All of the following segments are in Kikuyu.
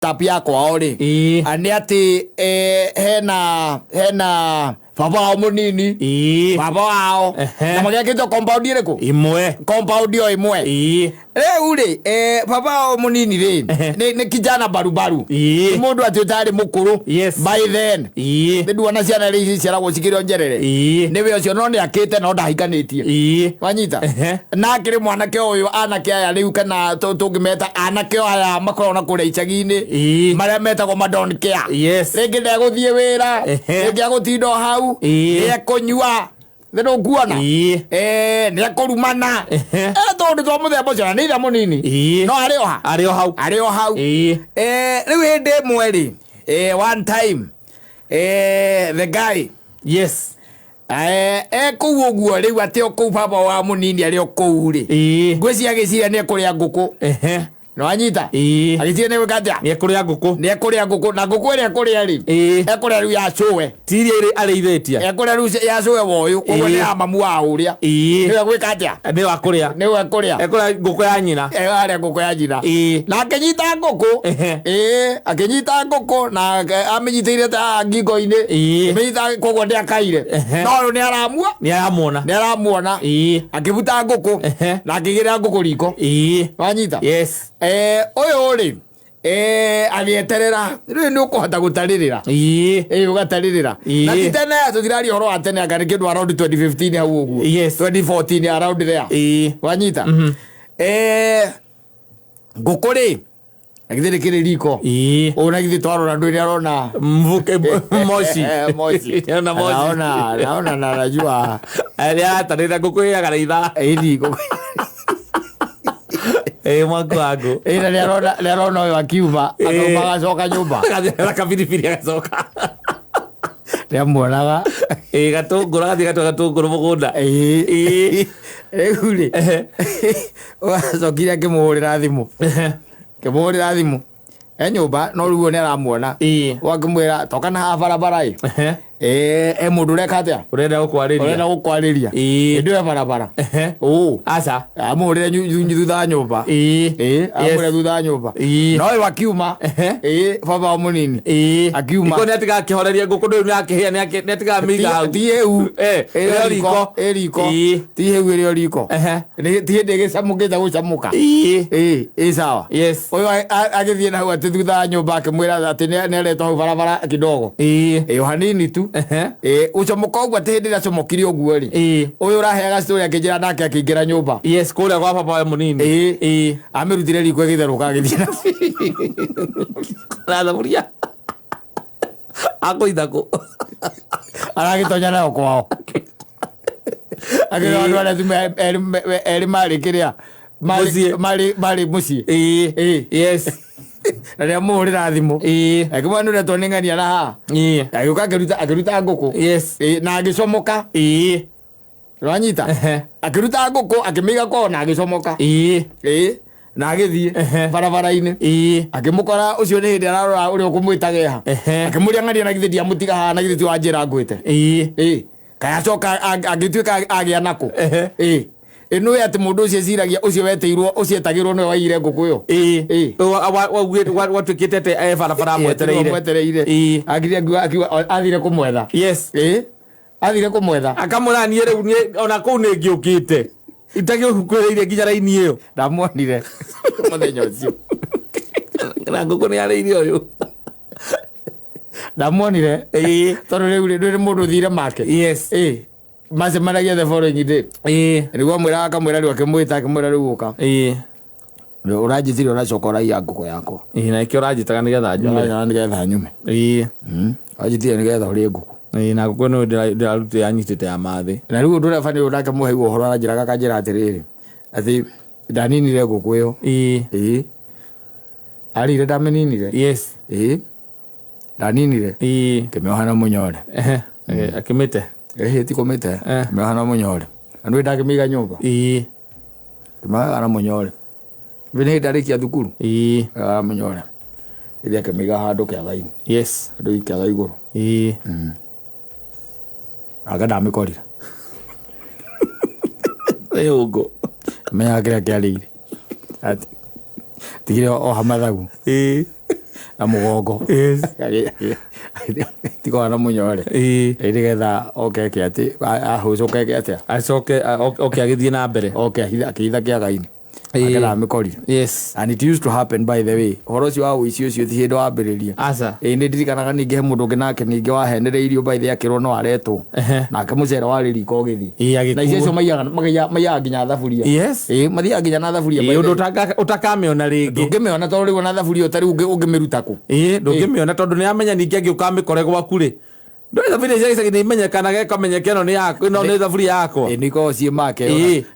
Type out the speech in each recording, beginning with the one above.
Tap ya kwao rĩ, nĩ atĩ hena baba wao mũnini, baba wao, na magĩakĩtwo compound ĩrĩkũ? Imwe. Compound o ĩmwe. Rĩu rĩ, baba wao mũnini rĩ, nĩ kijana barubaru, nĩ mũndũ atĩ ũtarĩ mũkũrũ by then. Nĩ nduona ciana rĩ ici ciaragwo cikĩrĩ o njerere. Nĩwe ũcio, no nĩ akĩte no ndahikanĩtie. Wanyita? Na akĩrĩ mwanake ũyũ, anake aya rĩu kana tũngĩmeta anake aya makoragwo na kũrĩa icagi-inĩ, marĩa metagwo ma don't care. Rĩngĩ ndegũthiĩ wĩra, rĩngĩ agũtinda o hau, nĩekũnyua, nĩ ndũkuona, nĩ ekũrumana. Tũndũ twa mũthemba ũcio, na nĩ ithe mũnini, no arĩ o ha? Arĩ o hau. Arĩ o hau. Rĩu hĩndĩ ĩmwe rĩ, one time, the guy, e kũu ũguo rĩu, atĩ o kũu baba wa mũnini arĩ o kũu rĩ, ngwĩciria agĩciria nĩ ekũrĩa ngũkũ. Nĩwanyita? Agĩciria nĩ gwĩka atĩa? Nĩ ekũrĩa ngũkũ. Nĩ ekũrĩa ngũkũ, na ngũkũ ĩrĩa ekũrĩa rĩ, ekũrĩa rĩu ya cũwe. Ti iria irĩ arĩithĩtie. Ekũrĩa rĩu ya cũwe woyũ, koguo nĩ ya mamu wa ũrĩa. Nĩwe gwĩka atĩa? Nĩwe akũrĩa. Nĩwe ekũrĩa. Ekũrĩa ngũkũ ya nyina. Arĩa ngũkũ ya nyina. Na akĩnyita ngũkũ. Akĩnyita ngũkũ na amĩnyitĩire ta ngingo-inĩ. Amĩnyita, koguo ndĩakaire. No rĩu nĩ aramua. Nĩ aramuona. Nĩ aramuona. Akĩbuta ngũkũ na akĩigĩrĩra ngũkũ riko. Wanyita? Yes. Ũyũ rĩ, agĩeterera rĩu nĩ ũkũhota gũtarĩrĩra. Ũgatarĩrĩra. Na ti tene, tũtiraria ũhoro wa tene, anga nĩ kĩndũ around 2015 hau ũguo. 2014, around there. Wanyita? Ngũkũ rĩ, na githĩ nĩ kĩrĩ riko? Ũũ na githĩ twarora ndũ ĩrĩa arona? Mvuke moshi. Moshi. Naona moshi. Naona na najua. Nĩ aratarĩra ngũkũ ĩyaga na ithaa. Ĩni ngũkũ. Mwaku wangu. Ĩ, na nĩ arona ũyũ akiuma, akauma agacoka nyũmba. Agathiĩ kabiribiri agacoka. Nĩ amuonaga. Gatũngũrũ, agathiĩ gatua gatũngũrũ mũgũnda. Rĩu rĩ, acokire akĩmũhũrĩra thimũ. Akĩmũhũrĩra thimũ e nyũmba, no rĩu nĩ aramuona. Wakĩmwĩra, "Toka na haha barabara ĩ." E mũndũ ũreka atĩa? Ũrenda gũkwarĩria. Ũrenda gũkwarĩria. Hĩndĩ ĩyo e barabara. Ũ. Aca. Amũhũrĩre thutha wa nyũmba. Amũhũrĩre thutha wa nyũmba. No ũyũ akiuma. Baba wa mũnini. Akiuma. Iko nĩ atigaga akĩhoreria ngũkũ, ndũĩ nĩ akĩhĩa, nĩ atigaga mĩiga hau. Ti hĩu. Ĩrĩ o riko. Ĩ riko. Ti hĩu, ĩrĩ o riko. Ti hĩndĩ ĩgĩcamũkĩte gũcamũka. Ĩ sawa. Ũyũ agĩthiĩ na hau atĩ thutha wa nyũmba, akĩmwĩra atĩ nĩ aretwo hau barabara kidogo. Ĩ, o hanini tu. Ĩ, gũcomoka ũguo, atĩ hĩndĩ ĩrĩa acomokire ũguo rĩ, ũyũ ũraheaga story akĩnjĩra nake akĩingĩra nyũmba. Yes, kũrĩa gwa baba we mũnini. Amĩrutire riko ĩgĩtherũka, agĩthiĩ na Na thaburia. Akũitha kũ? Aragĩtonya nayo kwao, akĩra andũ arĩa erĩ marĩ kĩrĩa Mũciĩ. Marĩ mũciĩ. Na rĩrĩa mũhũrĩra thimũ, akĩmwĩra nĩ ũretwo nĩ ng'ania na haha. Agĩũka akĩruta ngũkũ. Na agĩcomoka. Nĩwanyita? Akĩruta ngũkũ, akĩmĩiga kwao na agĩcomoka. Na agĩthiĩ barabara-inĩ, akĩmũkora ũcio nĩ hĩndĩ ararora ũrĩa ũkũmwĩtaga eha. Akĩmũria, "Ng'ania, na githĩ ndiamũtiga haha? Na githĩ ti wanjĩra ngwĩte?" Kaĩ acoka angĩtuĩka agĩa nako. Ĩnũĩ atĩ mũndũ ũcio eciragia ũcio wetĩirwo, ũcio etagĩrwo nĩwe waiyire ngũkũ ĩyo. Watuĩkĩte atĩ e barabara amwetereire. Mwetereire. Akire akiuga athire kũmwetha. Athire kũmwetha. Akamwĩra, "Niĩ rĩu niĩ ona kũu nĩ ngĩũkĩte itagĩũkuhĩrĩirie nginya raini ĩyo." Ndamuonire mũthenya ũcio. Na ngũkũ nĩ arĩire ũyũ. Ndamuonire, tondũ rĩu rĩ, ndũrĩ mũndũ ũthire make. Macemanagia the following day. Nĩguo amwĩra, akamwĩra rĩu, akĩmwĩta, akĩmwĩra, "Rĩu ũka, ũranjĩtire, ũracoka ũraiya ngũkũ yakwa." Na ĩkĩo ũranjĩtaga nĩgetha njume. Ũranjĩtaga nĩgetha nyume. Wanjĩtire nĩgetha ũrĩe ngũkũ. Na ngũkũ ĩno ndĩrarutire yanyitĩte ya mathĩ. Na rĩu ũndũ ũrĩa bani ũyũ nake mũhei ũhoro aranjĩraga, akanjĩra atĩrĩrĩ, atĩ ndaninire ngũkũ ĩyo. Arĩire, ndamĩninire. Ndaninire. Ngĩmĩoha na mũnyore. Akĩmĩte. Ĩhĩ, ti kũmĩte. Ngĩmĩoha na mũnyore na nĩ ndakĩmĩiga nyũmba. Ngĩmĩoha na mũnyore nĩ hĩndĩ ndarĩkia thukuru. Na mũnyore ĩthi akĩmĩiga handũ kĩaga-inĩ. Handũ kĩaga igũrũ. Anga ndamĩkorire. Ĩ ũngũ. Menyaga kĩrĩa kĩarĩire. Tigire oha mathagu. Na mũgongo. Tigona na mũnyore. Nĩgetha oke eke atĩ ahũcũke eke atĩa? Acoke oke agĩthiĩ na mbere. Oke akĩhitha kĩaga-inĩ. Akĩra mĩkorire. And it used to happen, by the way. Ũhoro ũcio wa ũici ũcio ti hĩndĩ wambĩrĩria. Aca. Ĩĩ, nĩ ndirikanaga ningĩ he mũndũ ũngĩ nake ningĩ wahenereirio, by the way, akĩrwo no aretwo. Nake mũcere warĩ riko ũgĩthiĩ. Agĩkuo. Na icio icio maiyaga maiyaga nginya thaburia. Ĩĩ, mathiaga nginya na thaburia, by the Ũndũ way. ũtakamĩona rĩngĩ. Ndũngĩmĩona tondũ rĩu ona thaburia ĩyo ta rĩu ũngĩmĩruta kũ? Ĩĩ, ndũngĩmĩona tondũ nĩ amenya ningĩ angĩũka amĩkore gwaku rĩ. Ndũĩ thaburia cia gĩcagi nĩ imenyekanaga ĩkamenyeka ĩno nĩ yakwa, ĩno nĩ thaburia yakwa. Ĩĩ, nĩ ikoragwo ciĩ make.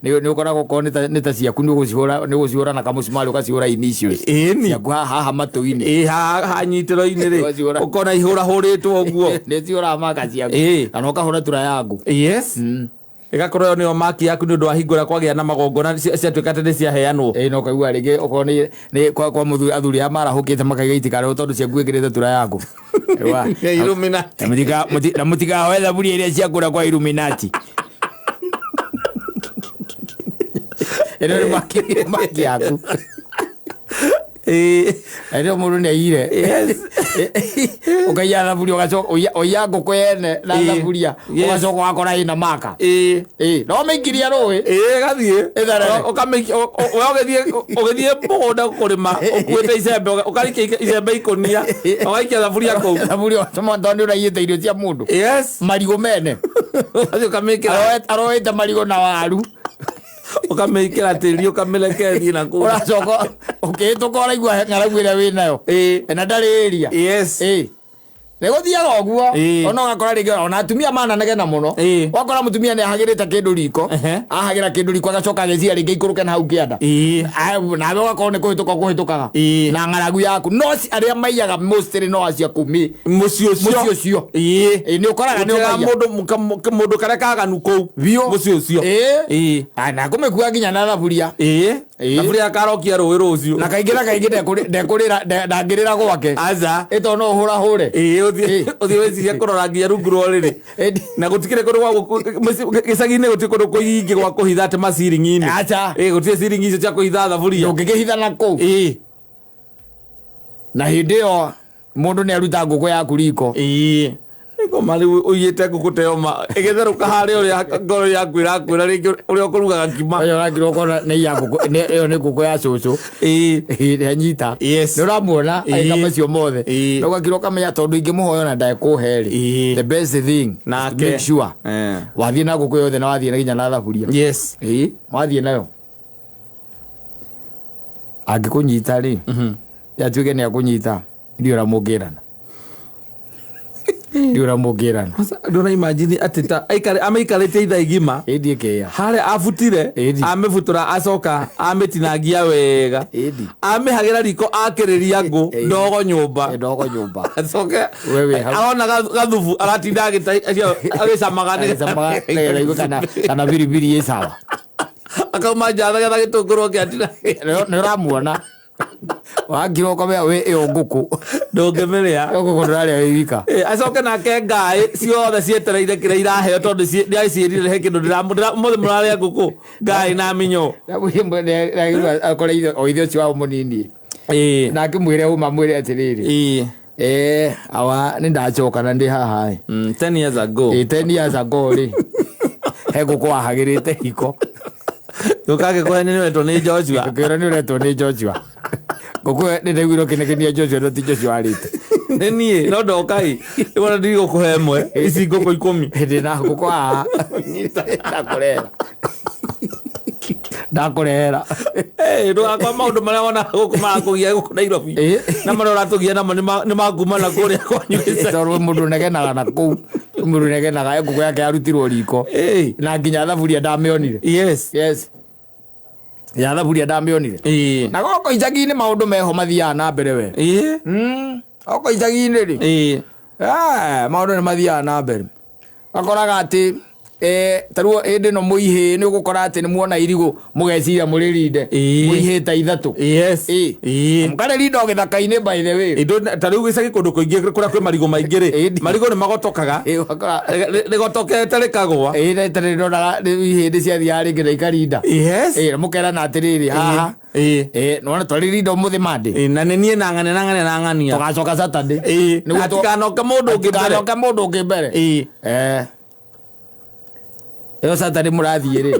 Nĩ ũkoraga okorwo nĩ ta ciaku nĩ ũgũcihũra na kamũcumarĩ ũgacihũra initials. Ĩni. Ciaku haha matũ-inĩ. Ĩĩ, haha nyitĩro-inĩ rĩ. Ũgacihũra. Ũkona ihũrahũrĩtwo ũguo. Nĩ cihũraga maka ciaku. Kana ũkahũra tura yaku. Ĩgakorwo ĩyo nĩyo maki yaku nĩ ũndũ wa hingo ĩrĩa kwagĩa na magongona ciatuĩka atĩ nĩ ciaheanwo. Ĩĩ, no ũkaigua rĩngĩ okorwo nĩ kwa mũthuri, athuri aya marahũkĩte makaiga itikarehwo tondũ ciaku ĩkĩrĩte tura yaku. Ya Illuminati. Na mũtikahoe thaburia iria ciakũra kwa Illuminati. Ĩno nĩ maki yaku. Ĩno mũndũ nĩ aiyire. Ũkaiya thaburia ũgacoka ũiya ngũkũ yene na thaburia ũgacoka ũgakora ĩna maka. Ĩĩ, no mĩikirie rũĩ. Ĩĩ, ĩgathiĩ. Ĩtherere. We ũgĩthiĩ mũgũnda kũrĩma ũkuĩte icembe, ũkarikia icembe ikũnia, ũgaikia thaburia kũu. Thaburia ũgacoma tondũ nĩ ũraiyĩte irio cia mũndũ. Marigũ mene. Ũgathiĩ ũkamĩkĩra. Aroete marigũ na waru. Ũkamĩkĩra tĩri ũkamĩreke ĩthiĩ na kũu. Ũracoka ũkĩhĩtũka ũraigua ng'aragu ĩrĩa wĩnayo. Na ndarĩ area. Ĩĩ. Nĩ gũthiaga ũguo. Ona ũgakora rĩngĩ ona atumia mananegena mũno. Wakora mũtumia nĩ ahagĩrĩte kĩndũ riko. Ahagĩra kĩndũ riko agacoka agĩciria rĩngĩ ikũrũke na hau kĩanda. Nawe ũgakorwo nĩ kũhĩtũka ũkũhĩtũkaga. Na ng'aragu yaku. No arĩa maiyaga mostly no acio kumi. Mũciĩ ũcio. Mũciĩ ũcio. Ĩĩ, nĩ ũkoraga nĩ Gũtigaga ũmaiya. mũndũ karĩa kaganu kũu. Biũ. Mũciĩ ũcio. Na kũmĩkua nginya na thaburia. Thaburia akarokia rũĩ rũciũ. Na kaingĩ na kaingĩ ndekũrĩra, ndangĩrĩra gwake. Aca. Ĩ tondũ no ũhũrahũre. Ĩĩ, ũthiĩ wĩcirie kũrora nginya rungu rwa ũrĩrĩ. Na gũtikĩrĩ kũndũ gwa gĩcagi-inĩ gũtirĩ kũndũ kũingĩ gwa kũhitha atĩ maciringi-inĩ. Aca. Ĩĩ, gũtirĩ ciringi icio cia kũhitha thaburia. Ndũngĩkĩhitha na kũu. Na hĩndĩ ĩyo mũndũ nĩ aruta ngũkũ yaku riko. Ngoma rĩu ũiyĩte ngũkũ ta ĩyo ma ĩgĩtherũka harĩa ũrĩa ngoro yaku ĩrakwĩra rĩngĩ ũrĩa ũkũrugaga ngima. Ũyũ ũrakirwo ũkona nĩ iya ngũkũ, ĩyo nĩ ngũkũ ya cũcũ. Ĩĩ, anyita. Nĩ ũramuona agĩka macio mothe. Na ũgakirwo ũkamenya tondũ ingĩmũhoya ona ndekũhe rĩ. The best thing is to Nake. make sure. Wathiĩ na ngũkũ yothe na wathiĩ nginya na thaburia. Ĩĩ, wathiĩ nayo. Angĩkũnyita rĩ, atuĩke nĩ akũnyita, ndiũĩ ũrĩa mũngĩrana. Ndiũĩ ũrĩa mũngĩrana. Ndũra imagine atĩ ta amĩikarĩte ithaa igima. Ĩndi ĩkĩĩa. Harĩa abutire, Ĩndi. amĩbutura acoka amĩtinangia wega. Ĩndi. Amĩhagĩra riko akĩrĩria ngũ, Ĩndi. ndogo nyũmba. Ĩ, ndogo nyũmba. Acoke We wĩ hau. arona gathubu aratinda agĩcamaga nĩ- Agĩcamaga nĩgetha aigue kana biribiri ĩ sawa. Akauma nja athegetha gĩtũngũrũ kĩatina. Nĩ ũramuona. Wakirwo ũkamenya wĩ ĩyo ngũkũ. Ndũngĩmĩrĩa. Ĩyo ngũkũ ndũrarĩa wĩ wika. Acoke nake ngaĩ ciothe cietereire kĩrĩa iraheo tondũ nĩacĩrire he kĩndũ ũmũthĩ mũrarĩa ngũkũ ngaĩ na mĩnyoo. Akore o ithe ũcio wao mũnini. Na akĩmwĩre ũma mwĩre atĩrĩrĩ. Awa nĩ ndacoka na ndĩ haha ĩ. 10 years ago. 10 years ago rĩ. He ngũkũ wahagĩrĩte riko. Ndũkagĩkore nĩ ũretwo nĩ Joshua. Ngĩkĩra nĩ ũretwo nĩ Joshua. Ngũkũ ĩyo nĩ ndaiguire ũkĩnegenia Joshua no ti Joshua warĩte. Nĩ niĩ, no ndoka ĩ. Rĩu ona ndigũkũhe ĩmwe, ici ngũkũ 10. Ndĩ na ngũkũ haha. Ndakũrehera. Ndakũrehera. Ndũgakwa maũndũ marĩa wonaga gũkũ marakũgia gũkũ Nairobi. Na marĩa ũratũgia namo nĩ makuma na kũrĩa kwanyu gĩcagi. Tondũ mũndũ ũnegenaga na kũu. Mũndũ ũnegenaga ngũkũ yake yarutirwo riko. Na nginya thaburia ndamĩonire. Yes. Ya thaburia ndamĩonire. Na gũkũ icagi-inĩ maũndũ meho mathiaga na mbere we. Gũkũ icagi-inĩ rĩ. Maũndũ nĩ mathiaga na mbere. Ũgakoraga atĩ Tarĩu hĩndĩ ĩno mũihĩ nĩ ũgũkora atĩ nĩ muona irigũ mũgeciria mũrĩrinde. Ĩĩ. Mũihĩ ta ithatũ. Yes. Ĩĩ. Mũkarĩrinda o gĩthaka-inĩ, by the way. Indo ta rĩu gĩcagi kũndũ kũingĩ kũrĩa kwĩ marigũ maingĩ rĩ, Ĩĩ. marigũ nĩ magotokaga. Ĩĩ, ũgakora Rĩgotokete rĩkagwa. Ĩĩ, na tarĩ ndonaga ihĩndĩ ciathiaga rĩngĩ na ikarinda. Yes. Ĩĩ, mũkerana atĩrĩrĩ, haha Ĩĩ. Ĩĩ, nĩwona twarĩrinda ũmũthĩ Monday. Ĩĩ, na nĩ niĩ na ng'ania na ng'ania na ng'ania. Tũgacoka Saturday. Ĩĩ. Nĩguo Hatikanoke mũndũ ũngĩ mbere. Hatikanoke mũndũ ũngĩ mbere. Ĩĩ. Eh. Ĩyo Saturday mũrathiĩ rĩ?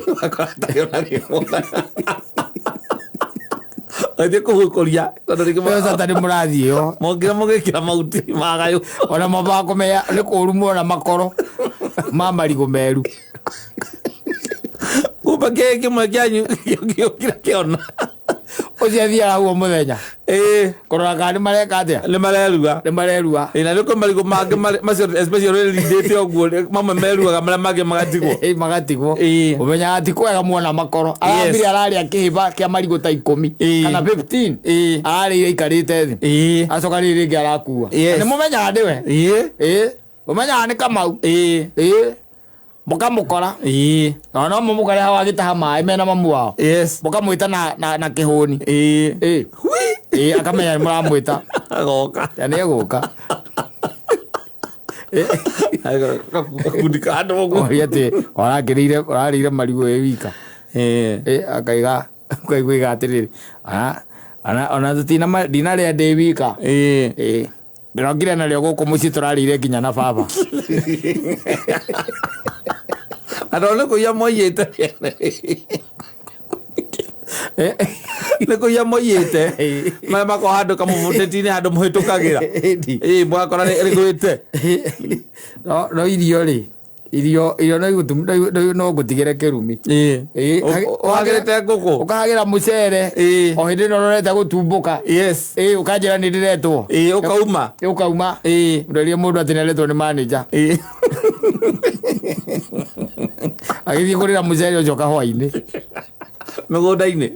Ũthiĩ kũhukũria tondũ rĩngĩ Ĩyo Saturday mũrathiĩ ĩyo. Mokire mũgĩkĩra mahuti magayũ. Ona mambaga kũmenya nĩ kũũru muona makoro ma marigũ meru. Kumbe kĩĩ kĩmwe kĩanyu gĩũkire kĩona. Ũcio athiaga hau o mũthenya Ĩĩ. Kũrora kana nĩ mareka atĩa. Nĩ marerua. Nĩ marerua. Ĩĩ, na nĩ kwĩ marigũ mangĩ macio especially rĩrindĩte ũguo, mamwe meruaga marĩa mangĩ magatigwo. Ĩĩ, magatigwo. Ĩĩ. Ũmenyaga ti kwega muona makoro. Arambire ararĩa kĩhĩba kĩa marigũ ta 10 Ĩĩ. kana 15. Ĩĩ. Ararĩire aikarĩte thĩ. Ĩĩ. Acoka rĩrĩ rĩngĩ arakua. Yes. Nĩ mũmenyaga nĩwe. Ĩĩ. Ĩĩ, ũmenyaga nĩ Kamau. Ĩĩ. Ĩĩ, mũkamũkora. Ĩĩ. Na no mũmũkore hau agĩtaha maĩ mena mamu wao. Yes. Mũkamwĩta na kĩhũni. Ĩĩ. Ĩĩ. Ĩĩ, akamenya nĩ mũramwĩta. Agoka. Na nĩ egũka. Gakundi ka andũ ũguo. Oria atĩ ũrakĩrĩire ũrarĩire marigũ wĩ wika. Ĩĩ. Ĩĩ, akaiga ũkaigua atĩrĩrĩ, ona tũtina ndinarĩa ndĩ wika. Ĩĩ. Ĩĩ, ndĩrokire narĩo gũkũ mũciĩ tũrarĩire nginya na baba. Andũ nĩ kũiya moiyĩte. Nĩ kũiya moiyĩte. Marĩa makoragwo handũ kamũbutĩti-inĩ handũ mũhĩtũkagĩra. Ĩni. Ĩĩ, mũgakora rĩgwĩte. No irio rĩ, irio no ngũtigĩre kĩrumi. Ĩĩ. Ĩĩ, Ũhagĩrĩte ngũkũ. Ũkahagĩra mũcere. Ĩĩ. O hĩndĩ ĩno ũrorete gũtumbũka. Yes. Ĩĩ, ũkanjĩra nĩ ndĩretwo. Ĩĩ, ũkauma. Ĩĩ, ũkauma. Ĩĩ. Nderie mũndũ atĩ nĩaretwo nĩ manager. Ĩĩ. Agĩthiĩ kũrĩra mũcere ũcio kahũa-inĩ. Mĩgũnda-inĩ.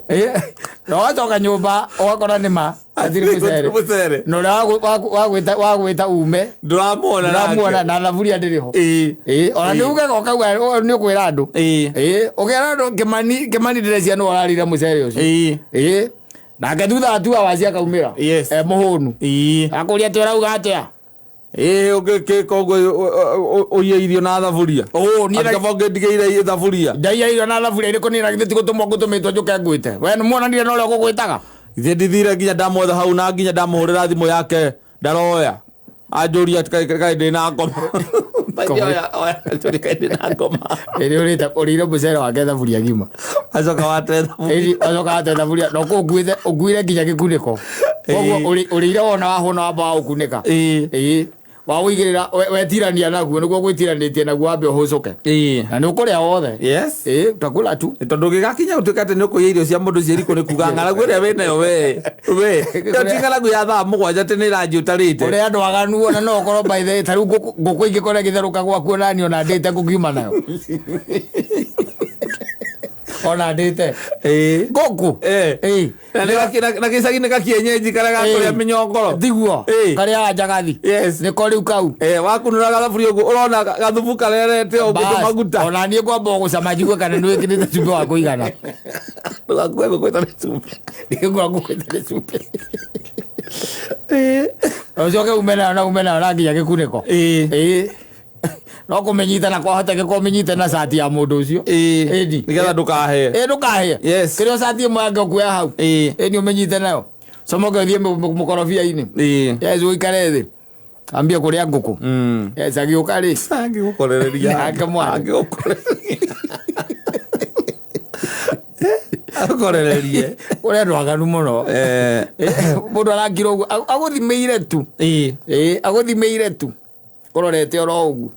Ĩĩ, na ũgacoka nyũmba ũgakora nĩ ma hatirĩ mũcere. Mũcere. Na ũrĩa wagwĩta ume. Ndũramuona nake. Ndũramuona na thaburia ndĩrĩ ho. Ĩĩ. Ĩĩ, ona nĩ ugaga ũkauga nĩ ũkwĩra andũ. Ĩĩ. Ĩĩ, ũkera andũ Kĩmani ndĩreciria nĩwe ũrarĩire mũcere ũcio. Ĩĩ. Ĩĩ, nake thutha wa 2 hours akaumĩra. Yes. E mũhũnu. Ĩĩ. Akũria atĩ ũrauga atĩa? Ĩĩ, ũngĩkĩka ũguo ũiye irio na thaburia. Ũ, niĩ Atĩ kaba ũngĩndigĩire thaburia. Ndaiya irio na thaburia irĩkũ niĩ na githĩ ti gũtũmwo ngũtũmĩtwo njũke ngwĩte. We nĩmuonanire na ũrĩa ũgũgwĩtaga? Ithe ndithire nginya ndamwetha hau na nginya ndamũhũrĩra thimũ yake ndaroya. Anjũria atĩ kaĩ ndĩ na ngoma. Oya, oya, anjũria kaĩ ndĩ na ngoma. Ĩrĩ ũrĩte ũrĩire mũcere wake thaburia ng'ima. Acoka wate thaburia. Ĩri acoka wate thaburia na ũkũnguĩte ũnguire nginya gĩkunĩko. Koguo ũrĩire wona wahũna wamba waũkunĩka. Ĩĩ. Ĩĩ. Waũigĩrĩra wetirania naguo nĩguo gwĩtiranĩtie naguo wambe ũhũcũke. Ĩĩ. Na nĩ ũkũrĩa wothe. Yes. Ĩĩ, utakula tu. Tondũ gĩgakinya gũtuĩka atĩ nĩ ũkũiya irio cia mũndũ ciĩ riko nĩ kuga ng'aragu ĩrĩa wĩnayo we we ĩyo ti ng'aragu ya thaa 7 atĩ nĩ ranji ũtarĩte. Ũrĩa andũ aganu ona no ũkorwo by the way ta rĩu ngũkũ ingĩkorwo ĩgĩtherũka gwaku ona niĩ ona ndĩte ngũkiuma nayo. Ona ndĩte. Ĩĩ. Ngũkũ. Ĩĩ. Ĩĩ. Na na gĩcagi nĩ gakienyenji karĩa gakũrĩa Ĩĩ. mĩnyongoro. Tiguo. Ĩĩ. Karĩa njagathi. Yes. Nĩko rĩu kau. Eh, wakunũra gathaburia ũguo ũrona gathubu karerete ũguo Bas, maguta. Ona niĩ ngwamba gũcama njigue kana nĩ wĩkĩrĩte cumbĩ wa kũigana. Ndũgakue ngũkũ ĩtarĩ cumbĩ. Nĩngũra ngũkũ ĩtarĩ cumbĩ. Ũcoke ume nayo na ume nayo na nginya gĩkunĩko. Ĩĩ. Ĩĩ. No kũmĩnyita na kwahoteke ũmĩnyite na cati ya mũndũ ũcio. Ĩĩ. Ĩni. Nĩgetha ndũkahĩe. Ĩĩ, ndũkahĩe. Yes. Kĩrĩa cati ĩmwe yake ũkuoya hau. Ĩĩ. Ĩni ũmĩnyite nayo. Comoke ũthiĩ mũkorobia-inĩ. Ĩĩ. Yes, ũikare thĩ. Ambie kũrĩa ngũkũ. Yes, agĩũka rĩ. Angĩgũkorereria. Nake mwana. Angĩgũkorereria. Agũkorererie. Ũrĩa andũ aganu mũno. Eh. Mũndũ arakira ũguo agũthimĩire tu. Ĩĩ. Ĩĩ, agũthimĩire tu. Ũrorete oro ũguo.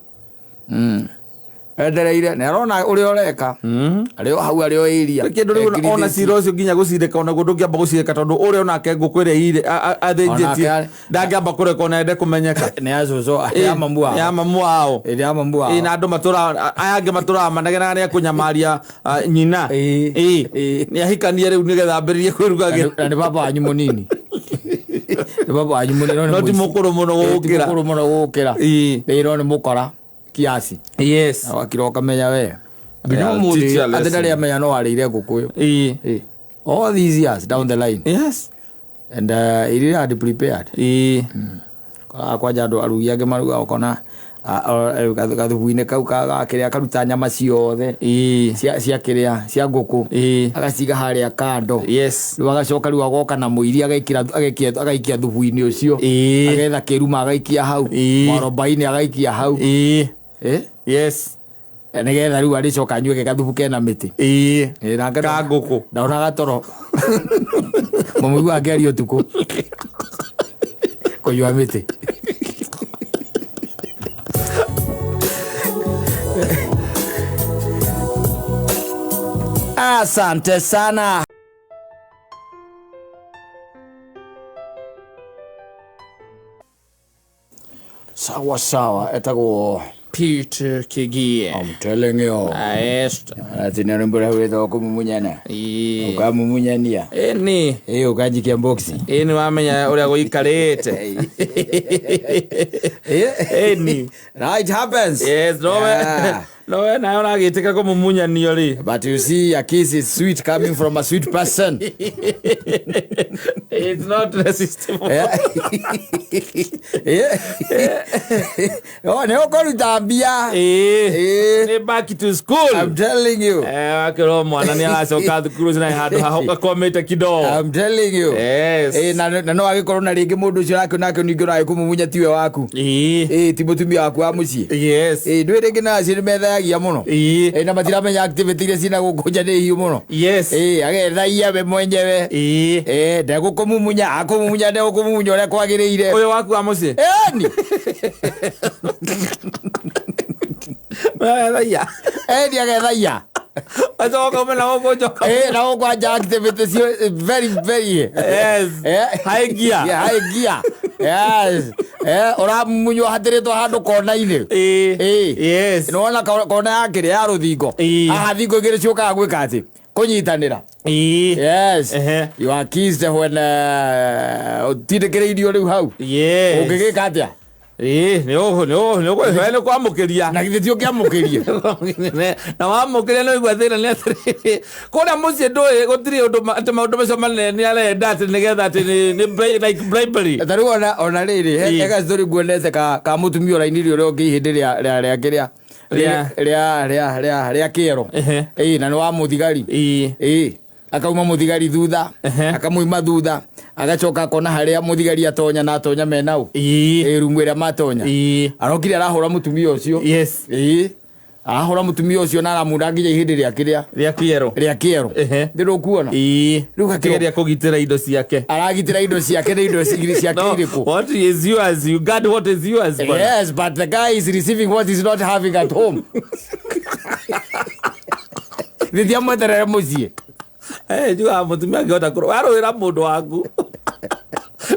Endereire nĩ arona ũrĩa ũreka. Arĩ o hau arĩ o area. Kĩndũ rĩu ona cira ũcio nginya gũcirĩka ona guo ndũngĩamba gũcirĩka tondũ ũrĩa onake ngũkũ ĩrĩa ire athĩnjĩtie Onake ndangĩamba kũreka ona ende kũmenyeka. Nĩ ya cũcũ, nĩ ya mamu wao. Ya mamu wao. Ĩ, ya mamu wao. Ĩ, na andũ matũraga aya angĩ matũraga manegenaga nĩ ekũnyamaria nyina. Ĩ. Ĩ. Ĩ. Nĩ ahikanie rĩu nĩgetha ambĩrĩrie kwĩrugagĩra. Na nĩ baba wanyu mũnini. Nĩ baba wanyu mũnini no nĩ No ti mũici. mũkũrũ mũno Ĩ, ti gũgũkĩra. mũkũrũ mũno gũgũkĩra. Ĩ. Ĩ, no nĩ mũkora kiasi. Yes. Na wakira ũkamenya we. Nginya Yeah, ũmũthĩ teach you a atĩ lesson. ndarĩ amenya no arĩire ngũkũ ĩyo. Ĩ. Ĩ. All these years down the line. Yes. And he really had prepared. Ĩ. Kwanja andũ arugi angĩ marugaga ũkona gathubu-inĩ kau ga kĩrĩa akaruta nyama ciothe Ĩ. cia kĩrĩa cia ngũkũ Ĩ. agaciga harĩa kando. Yes. Rĩu agacoka rĩu agoka na mũiri agekĩra agaikia thubu-inĩ ũcio. Ĩ. Agetha kĩruma agaikia hau. Ĩ. Mwarobaini agaikia hau. Ĩ. Eh? Yes. Nĩgetha rĩu arĩcoka anyue ge gathubu kena mĩtĩ. Ĩ. Ĩ, nake Ka ngũkũ. Ndona gatoro. Mũmũigua akĩaria ũtukũ. Kũnyua mĩtĩ. Asante sana. Sawa sawa, etagwo Peter Kigie. I'm telling you. Aest. Ati nĩ rwĩmbo rũrĩa rwĩtagwo kũmumunyana. Ĩ. Ũkamumunyania. Ĩni. Ĩ, ũkanjikia boxi. Ĩ nĩ wamenya ũrĩa gũikarĩte. Ĩni. Right happens. Yes, no we. Yeah. No we nawe ũragĩtĩka kũmumunyanio rĩ. But you see, a kiss is sweet coming from a sweet person. It's not resistible. Yeah. Yeah. Oh, nĩ ũkũruta mbia. Ĩ. Ĩ. Nĩ back to school. I'm telling you. Eh, wakĩrwo mwana nĩ aracoka thukuru ũcio na handũ haho gakomĩte kidogo. I'm telling you. Yes. Ĩ, na no agĩkorwo na rĩngĩ mũndũ ũcio ũrakĩona nake ningĩ ũragĩkũmumunya tiwe waku. Ĩ. Ĩ, ti mũtumia waku wa mũciĩ. Yes. Ĩ, ndũĩ rĩngĩ na acio nĩ methayagia mũno. Ĩ. Ĩ, na matiramenya activity iria ciĩna gũkũ nja nĩ hiũ mũno. Yes. Ĩ, agethaia we mwenyewe. Ĩ. Ĩ, ndegũkũmumunya, akũmumunya ndegũkũmumunya ũrĩa kwagĩrĩire. Ũyũ waku wa mũciĩ. Ĩni. Ũrethaia. Ĩni agethaia. Acoka ume na gũkũ njoka. Ĩ, na gũkũ anja activity cio very very. Yes. High gear. Yeah, high gear. Yes. Ũramumunywo hatĩrĩtwo handũ kona-inĩ. Ĩ. Ĩ. Yes. Nĩwona kona ya kĩrĩa ya rũthingo. Ĩ. Haha thingo igĩrĩ ciũkaga gwĩka atĩ kũnyitanĩra. Ĩ. Yes. Ehe. You are kissed when ũtindĩkĩrĩirio rĩu hau. Yes. Ũngĩgĩka atĩa? Ĩ, nĩ ũũ nĩ ũũ nĩ ũkũhe nĩ kwamũkĩria. Na githĩ ti ũkĩamũkĩrie? Na wamũkĩria nĩ ũigua thĩna nĩ atĩrĩrĩ kũrĩa mũciĩ ndũĩ gũtirĩ ũndũ atĩ maũndũ macio manene nĩ arenda atĩ nĩgetha atĩ nĩ like bribery. Ta rĩu ona rĩrĩ Ĩ. he gastory nguonete ka mũtumia ũrainirie ũrĩa ũngĩ ihĩndĩ rĩa rĩa rĩa kĩrĩa Rĩa- rĩa rĩa rĩa rĩa kĩero. Ehe. Ĩ, na nĩ wa mũthigari. Ĩ. Ĩ, akauma mũthigari thutha, Ehe. akamuima thutha, agacoka akona harĩa mũthigari atonya na atonya menau. Ĩ. Ĩ, rumu ĩrĩa matonya. Ĩ. Arokire arahũra mũtumia ũcio. Yes. Ĩ, arahũra mũtumia ũcio na aramunda nginya ihĩndĩ rĩa kĩrĩa Rĩa kĩero. rĩa kĩero. Ehe. Ndĩ ndũkuona. Ĩ. Rĩu gakĩro- Akĩgeria kũgitĩra indo ciake. Aragitĩra indo ciake nĩ indo ciake No, irĩkũ? what is yours? You got what is yours. bwana. Yes, but the guy is receiving what he's not having at home. Githĩ amweterere mũciĩ. Eh, njugaga mũtumia angĩhota warũĩra mũndũ waku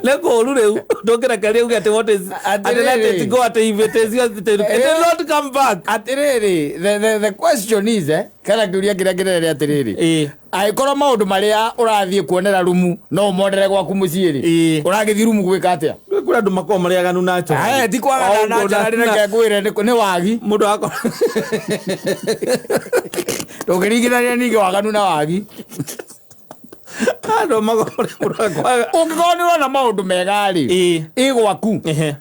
nĩ kũũru rĩu ndũngĩrekereria uge atĩ what is atĩ let it go atĩ if it is yours it will not come back. Atĩrĩrĩ, the question is, kana kĩũria kĩrĩa kĩnene nĩ atĩrĩrĩ. Ĩ. Angĩkorwo maũndũ marĩa ũrathiĩ kuonera rumu no ũmonere gwaku mũciĩ rĩ, Ĩ. ũragĩthiĩ rumu gwĩka atĩa? Kũrĩ andũ makoragwo marĩ aganu na njohi. Aya, ti kwagana O na ũguo njara reke ngwĩre nĩ wagi. Mũndũ akorwo Ndũngĩringithania ningĩ waganu na wagi. andũ makoragwo mũndũ akwaga Ũngĩkorwo nĩ ũrona maũndũ mega rĩ, Ĩ. ĩ gwaku. Ehe.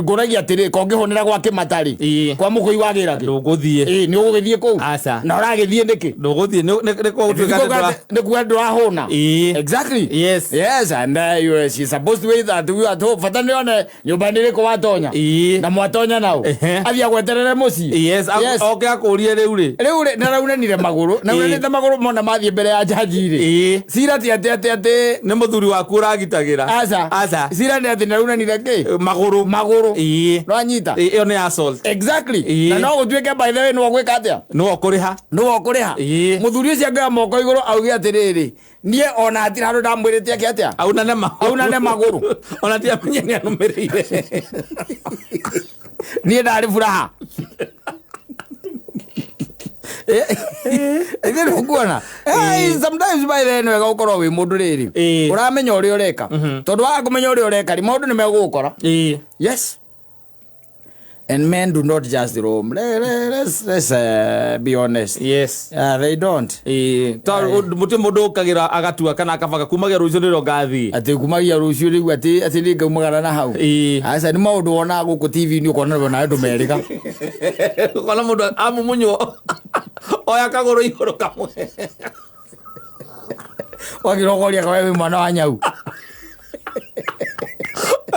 Ngũragia atĩrĩ, ko ũngĩhũnĩra gwa kĩmata rĩ, Ĩ. kwa mũkũi wagĩra kĩ? Ndũgũthiĩ. Ĩ, nĩ ũgũgĩthiĩ kũu? Aca. Na ũragĩthiĩ nĩkĩ? Ndũgũthiĩ nĩ gũtuĩka atĩ ndũra- Nĩ kuga ndũrahũna. Ĩ. Exactly. Yes. Yes, and you, she's supposed to wait that you at home. Bata nĩ one nyũmba nĩ ĩrĩkũ watonya. Ĩ. Na mwatonya nao. Ehe. Athiĩ agweterere mũciĩ. Yes, oke akũrie rĩu rĩ. Rĩu rĩ, naraunanire magũrũ. Naunanĩte magũrũ mona mathiĩ mbere ya jaji rĩ. Ĩ. Cira ti atĩ atĩ atĩ Nĩ mũthuri waku ũragitagĩra. Aca. Aca. Cira nĩ atĩ naraunanire kĩ? Magũrũ. Magũrũ. Ĩ. Nĩwanyita? Ĩ, ĩyo nĩ assault. Exactly. Ĩ. Na no gũtuĩke by the way nĩwe ũgwĩka atĩa? Nĩwe ũkũrĩha. Nĩwe ũkũrĩha. Ĩ. Mũthuri ũcio angĩoya moko igũrũ auge atĩrĩrĩ, niĩ ona hatirĩ handũ ndamwĩrĩte eke atĩa? Aunane magũrũ. Aunane magũrũ. Ona ti amenye nĩ anũmĩrĩire. Niĩ ndarĩ furaha. Ithe nĩũkuona. Sometimes by then wega ũkorwo wĩ mũndũ rĩrĩ ũramenya ũrĩa ũreka, tondũ waga kũmenya ũrĩa ũreka rĩ, maũndũ nĩ megũgũkora. Yes, and men do not just roam. Let's be honest. Yeah, they don't. Muti mundu ukagira agatua kana akabanga kumagia rucio nĩrĩo ngathiĩ. Atĩ kumagia rũciũ rĩu atĩ nĩ ngaumagara na hau. Aca, nĩ maũndũ wonaga gũkũ TV-inĩ, ũkona nawe ndũmerĩga. Ũkona mũndũ amumunywo oya kagũrũ igũrũ kamwe. Wakirogoria kawe wĩ mwana wa nyau.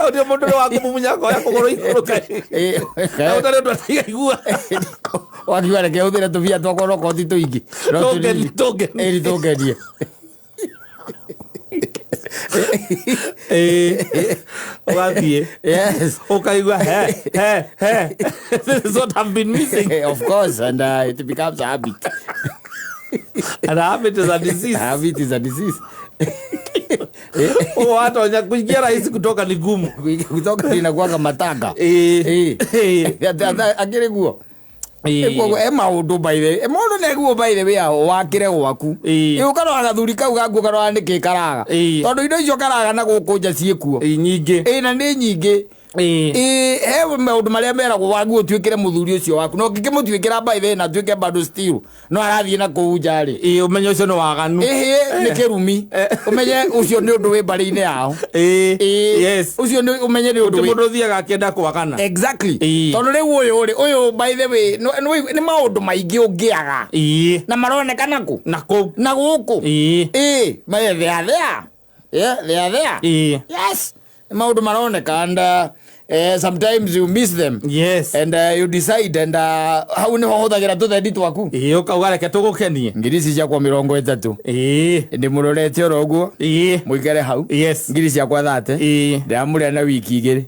Ndio mũndũ ũrĩa wa kũmumunya akoya kũgũrũ igũrũ kaĩ ũtarĩ ũndũ ataigaigua. Wakiuga reke hũthĩre tũbia twakwa no ti tũingĩ. No Tũngeni- tũnini. Tũngenie. Ĩni tũngenie. Ũgathiĩ ũkaigua he he he, this is what I've been missing. Of course, and it becomes a habit. And a habit is a disease. Habit is a disease. Ũguo watonya kuingia rahisi, kutoka ni gumu. Kutoka inakuwaga matanga. Akĩrĩ guo. Koguo e maũndũ by the way, maũndũ neguo by the way wakĩre gwaku. Ĩ ũkarora gathuri kau gaku, ũkarora nĩkĩ karaga, tondũ indo icio karaga na gũkũ nja ciĩkuo. Nyingĩ. Ĩ na nĩ nyingĩ. Ĩ he maũndũ marĩa meragwo wagu ũtuĩkĩre mũthuri ũcio waku, no ũngĩkĩmũtuĩkĩra by the way na atuĩke bado still no arathiĩ na kũu nja rĩ, Ũmenyo ũcio nĩ waganu. Ĩhĩ, nĩ kĩrumi, ũmenye ũcio nĩ ũndũ wĩ mbarĩ-inĩ yao. Ĩ, ũcio nĩ ũmenye nĩ ũndũ Ti wĩ mũndũ ũthiaga akĩenda kwagana. Exactly. Tondũ rĩu ũyũ rĩ, ũyũ by the way nĩ maũndũ maingĩ ũngĩaga na maronekana kũ? Na kũu. Na gũkũ. Ĩ they are there, yeah, they are there. Yes, nĩ maũndũ maroneka and sometimes you miss them and you decide and hau nĩho hũthagĩra tũthendi twaku. Ũkauga reke tũgũkenie. Ngiri ici ciakwa 30 ndĩmũrorete oro ũguo, mũikare hau. Ngiri ciakwa 30 ndĩramũrĩa na wiki 2.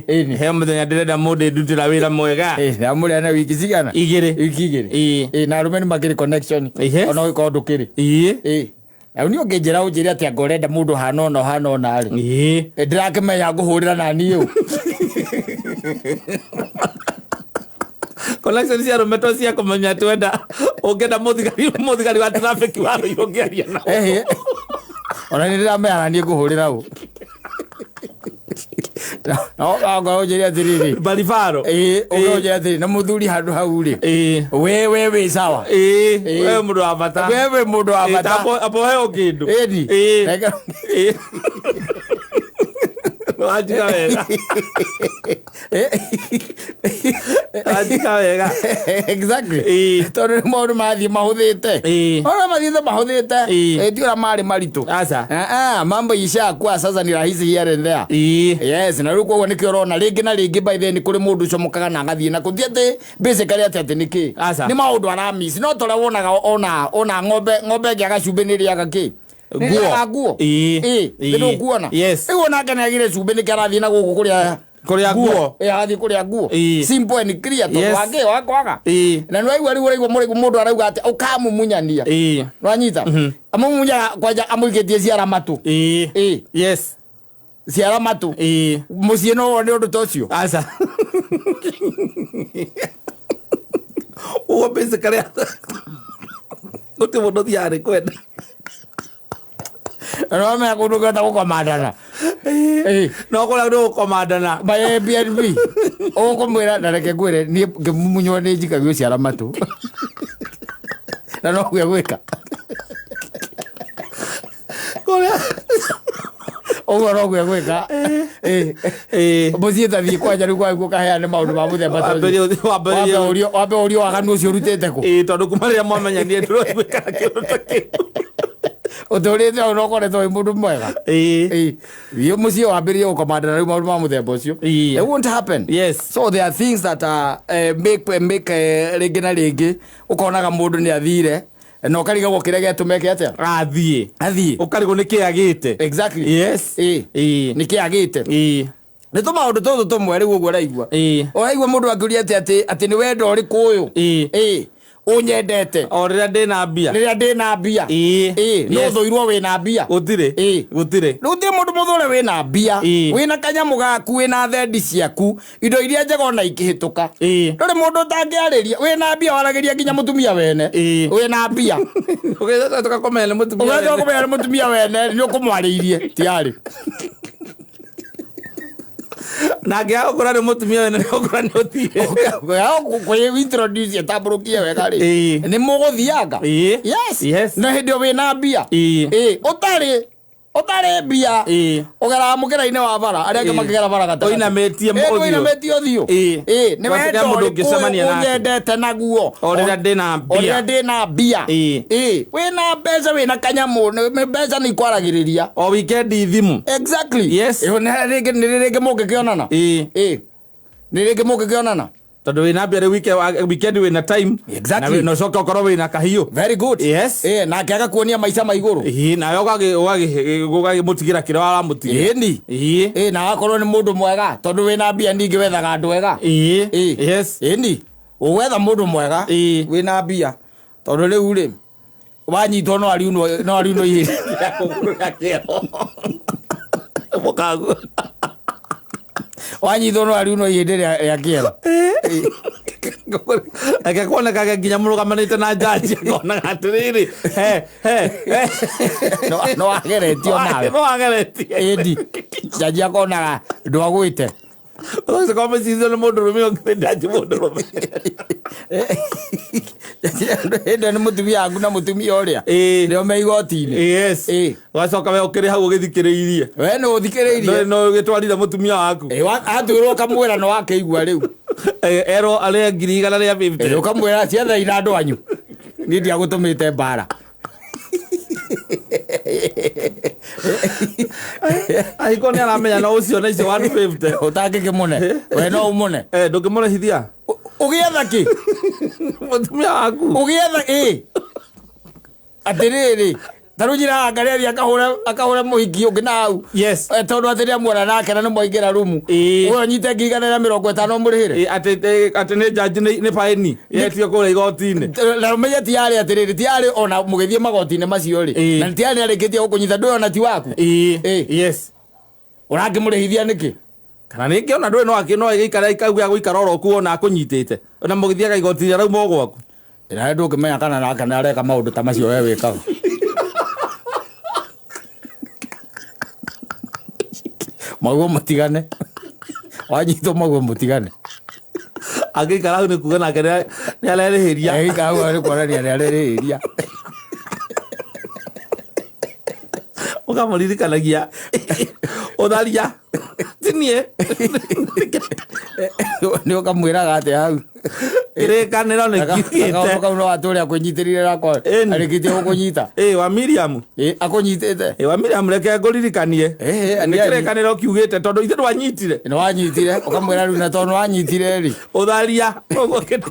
Ĩni. He mũthenya ndĩrenda mũndũ ndutĩra wĩra mwega. Ndĩramũrĩa na wiki cigana? 2. Wiki 2. Na arũme nĩ makĩrĩ connection ona ũgĩkorwo ndũkĩrĩ. Rĩu niĩ ũngĩnjĩra ũnjĩre atĩ anga ũrenda mũndũ hana ũna hana ũna rĩ, ndĩrakĩmenya ngũhũrĩra nani ũ. Connection cia arũme to cia kũmenya atĩ wenda ũngĩenda mũthigari wa traffic wa rũirũ ũngĩaria nao. Ehe. Ona nĩ ndĩramenya naniĩ ngũhũrĩra ũ. No angorwo ũnjĩre atĩrĩrĩ, baribaro. Ũngĩrwo ũnjĩre atĩrĩ na mũthuri handũ hau rĩ, we wĩ sawa. We mũndũ wa bata. We wĩ mũndũ wa bata. Apo heo kĩndũ. Ĩni. Wanjika wega. Wanjika wega. Exactly. Tondũ nĩ maũndũ marathiĩ mahũthĩte. Ona mathiĩte mahũthĩte. Ti ũrĩa marĩ maritũ. Aca. Ah, ah, mambo ishakuwa sasa ni rahisi here and there. Yes, na rĩu koguo nĩkĩo ũrona rĩngĩ na rĩngĩ by then kũrĩ mũndũ ũcomokaga na agathiĩ na kũthiĩ atĩ basically atĩ nĩkĩ? Aca. Nĩ maũndũ aramiss. No ta ũrĩa wonaga ona ng'ombe ĩngĩaga cumbĩ nĩ ĩrĩaga kĩ? Nĩ Nguo. ĩrĩaga nguo. Nĩ ndũkuona. Rĩu onake nĩ agire cumbĩ nĩkĩo arathiĩ na gũkũ kũrĩa Kũrĩa nguo. Arathiĩ kũrĩa nguo. Simple and clear tondũ wangĩ wakwaga. Na nĩ waigua rĩu ũraigua mũndũ arauga atĩ ũkamumunyania. Nĩwanyita? Amũmunyaga kwanja amũikĩtie ciara matũ. Ciara matũ. Mũciĩ no wone ũndũ ta ũcio. Aca. Ũguo basically gũtirĩ mũndũ ũthiaga nĩ kwenda. Na nĩwamenya kũndũ kũhota gũkomandana. No kũrĩa nĩ gũkomandana. By Airbnb. Ũkũmwĩra na reke ngwĩre niĩ ngĩmumunywo nĩ njikagio ciara matũ. Na no guo gwĩka. Kũrĩa Ũguo no guo gwĩka. Mũciĩ ta thiĩ kwanja rĩu kwaguo kaheane maũndũ ma mũthemba ta ũcio. Wambĩrĩrie Wambe ũrio waganu ũcio ũrutĩte kũ? Tondũ kuma rĩrĩa mwamenyanire ndũraiguĩkaga kĩndũ ta kĩu. Ũtũrĩte hau na ũkoretwo wĩ mũndũ mwega. Thiĩ mũciĩ wambĩrĩrie gũkomandana rĩu maũndũ ma mũthemba ũcio. It won't happen. So there are things that make rĩngĩ na rĩngĩ ũkonaga mũndũ nĩ athire na ũkarigagwo kĩrĩa gĩatũmeke atĩa Athiĩ. Athiĩ. Ũkarigwo nĩ kĩ agĩte. Exactly. Nĩ kĩ agĩte. Nĩ tũmaũndũ tũtũ tũmwe rĩu ũguo ũraigua. Ũraigua mũndũ akĩũria atĩ nĩ wendo ũrĩkũ ũyũ? Ũnyendete O rĩrĩa ndĩna mbia. Rĩrĩa ndĩna mbia. Ĩĩ. Ĩ no thũirwo wĩna mbia. Gũtirĩ. Ĩĩ. Gũtirĩ. Gũtirĩ mũndũ mũthũre wĩna mbia. Wĩna kanyamũ gaku, wĩna thendi ciaku, indo iria njega ona ikĩhĩtũka. Ndũrĩ mũndũ ũtangĩarĩria wĩna mbia, waragĩria nginya mũtumia wene. Wĩna mbia. Ũgĩcoka tũgakomera nĩ mũtumia ũgacoka wene. kũmenya nĩ mũtumia wene nĩ ũkũmwarĩirie tiarĩ. Na angĩaga gũkora nĩ mũtumia wene, nĩ ũkora nĩ ũthire. Kwĩ tambũrũkie wega rĩ, nĩ mũgũthianga. Yes. Na hĩndĩ ĩyo wĩna mbia. Ĩ ũtarĩ mbia, ũgeraga mũkĩra-inĩ wa bara, arĩa angĩ makĩgera bara gatagatĩ. Ũinamĩtie Ĩ, ũthiũ. ũinamĩtie ũthiũ. Ĩ nĩ Gwatuĩka wendo mũndũ ũrĩkũ ũngĩcemania nake. ũnyendete naguo? O rĩrĩa ndĩna O rĩrĩa mbia. ndĩna mbia. Ĩ wĩna mbeca, wĩna kanyamũ, mbeca nĩ ikwaragĩrĩria. O weekend thimũ. Exactly. Yes. Ĩ, nĩ rĩngĩ nĩ rĩngĩ mũngĩkĩonana. Ĩ nĩ rĩngĩ mũngĩkĩonana. Tondũ wĩna mbia rĩu weekend wĩna time. Exactly. Na ũcoke ũkorwo wĩna kahiũ. Very good. Yes. Ĩ nake agakuonia maica ma igũrũ. Ĩĩ, nawe ũgagĩmũtigĩra kĩrĩa waramũtigĩra. Ĩni. Ĩ na agakorwo nĩ mũndũ mwega, tondũ wĩna mbia ningĩ wethaga andũ ega. Ĩ. Ĩni ũgwetha mũndũ mwega wĩna mbia, tondũ rĩu rĩ wanyitwo no ariunwo, no ariunwo ihĩndĩ. Mũkagu. Wanyitwo no ariunwo ihĩndĩ rĩa kĩero. Reke kuonekage nginya mũrũgamanĩte na njaji akonaga atĩrĩrĩ, he he he. No ageretio nawe. No wageretie. Ĩndi njaji akonaga ndwagwĩte. Ũcoka mũcithio nĩ mũndũrũme ũngĩ, njaji mũndũrũme. Hĩndĩ nĩ mũtumia waku na mũtumia ũrĩa nĩo me igoti-inĩ. Ũgacoka we ũkĩrĩ hau ũgĩthikĩrĩirie. We nĩ ũthikĩrĩirie. Ndũrĩ no ũgĩtwarire mũtumia waku. Ĩ, atuĩrwo ũkamwĩra nĩ wakĩigua rĩu. Erwo arĩe 150,000. Ĩ, ũkamwĩra ciethei na andũ anyu, niĩ ndiagũtũmĩte mbara. Angĩkorwo nĩ aramenya no ũcio na icio 150. Ũtangĩkĩmũne we no ũmũne. Ndũngĩmũrĩhithia. Ũgĩetha kĩ? Mũtumia waku. Ũgĩetha ĩ atĩrĩrĩ, ta rĩu njĩra anga rĩathiĩ akahũra mũhiki ũngĩ na hau. Tondũ atĩ nĩamuona nake na nĩmwaingĩra rumu. Ũyũ anyite 150,000 mũrĩhĩre. Atĩ nĩ njanji nĩ baĩni yetio kũrĩa igoti-inĩ. Na ũmenye ti yarĩ atĩrĩrĩ, ti yarĩ ona mũgĩthiĩ magoti-inĩ macio rĩ, na ti yarĩ arĩkĩtie gũkũnyita, ndũĩ ona ti waku. Ũrakĩmũrĩhithia nĩkĩ? Kana ningĩ ona ndũĩ no no ĩgĩikara ikauga gũikara oro kuo ona akũnyitĩte ona mũgĩthiaga igoti-inĩ arauma o gwaku. Nawe ndũngĩmenya kana nake nĩ areka maũndũ ta macio we wĩkaga. Maguo mũtigane, wanyitwo maguo mũtigane. Angĩikara hau nĩ kuga nake nĩ arerĩhĩria. Angĩikara hau nĩ kuonania nĩ arerĩhĩria. Ũkamũririkanagia ũtharia ti niĩ. Nĩ ũkamwĩraga atĩ hau Kĩrĩkanĩro nĩ kiugĩte. Kau no atũre akwĩnyitĩrĩire nako arĩkĩtie gũkũnyita. Ĩ wa Miriam. Ĩ akũnyitĩte. Ĩ wa Miriam, reke ngũririkanie. Nĩ kĩrĩkanĩro kiugĩte tondũ ithe ndwanyitire. Nĩ wanyitire, ũkamwĩra rĩu na tondũ nĩwanyitire rĩ. Ũtharia ũguo kĩndũ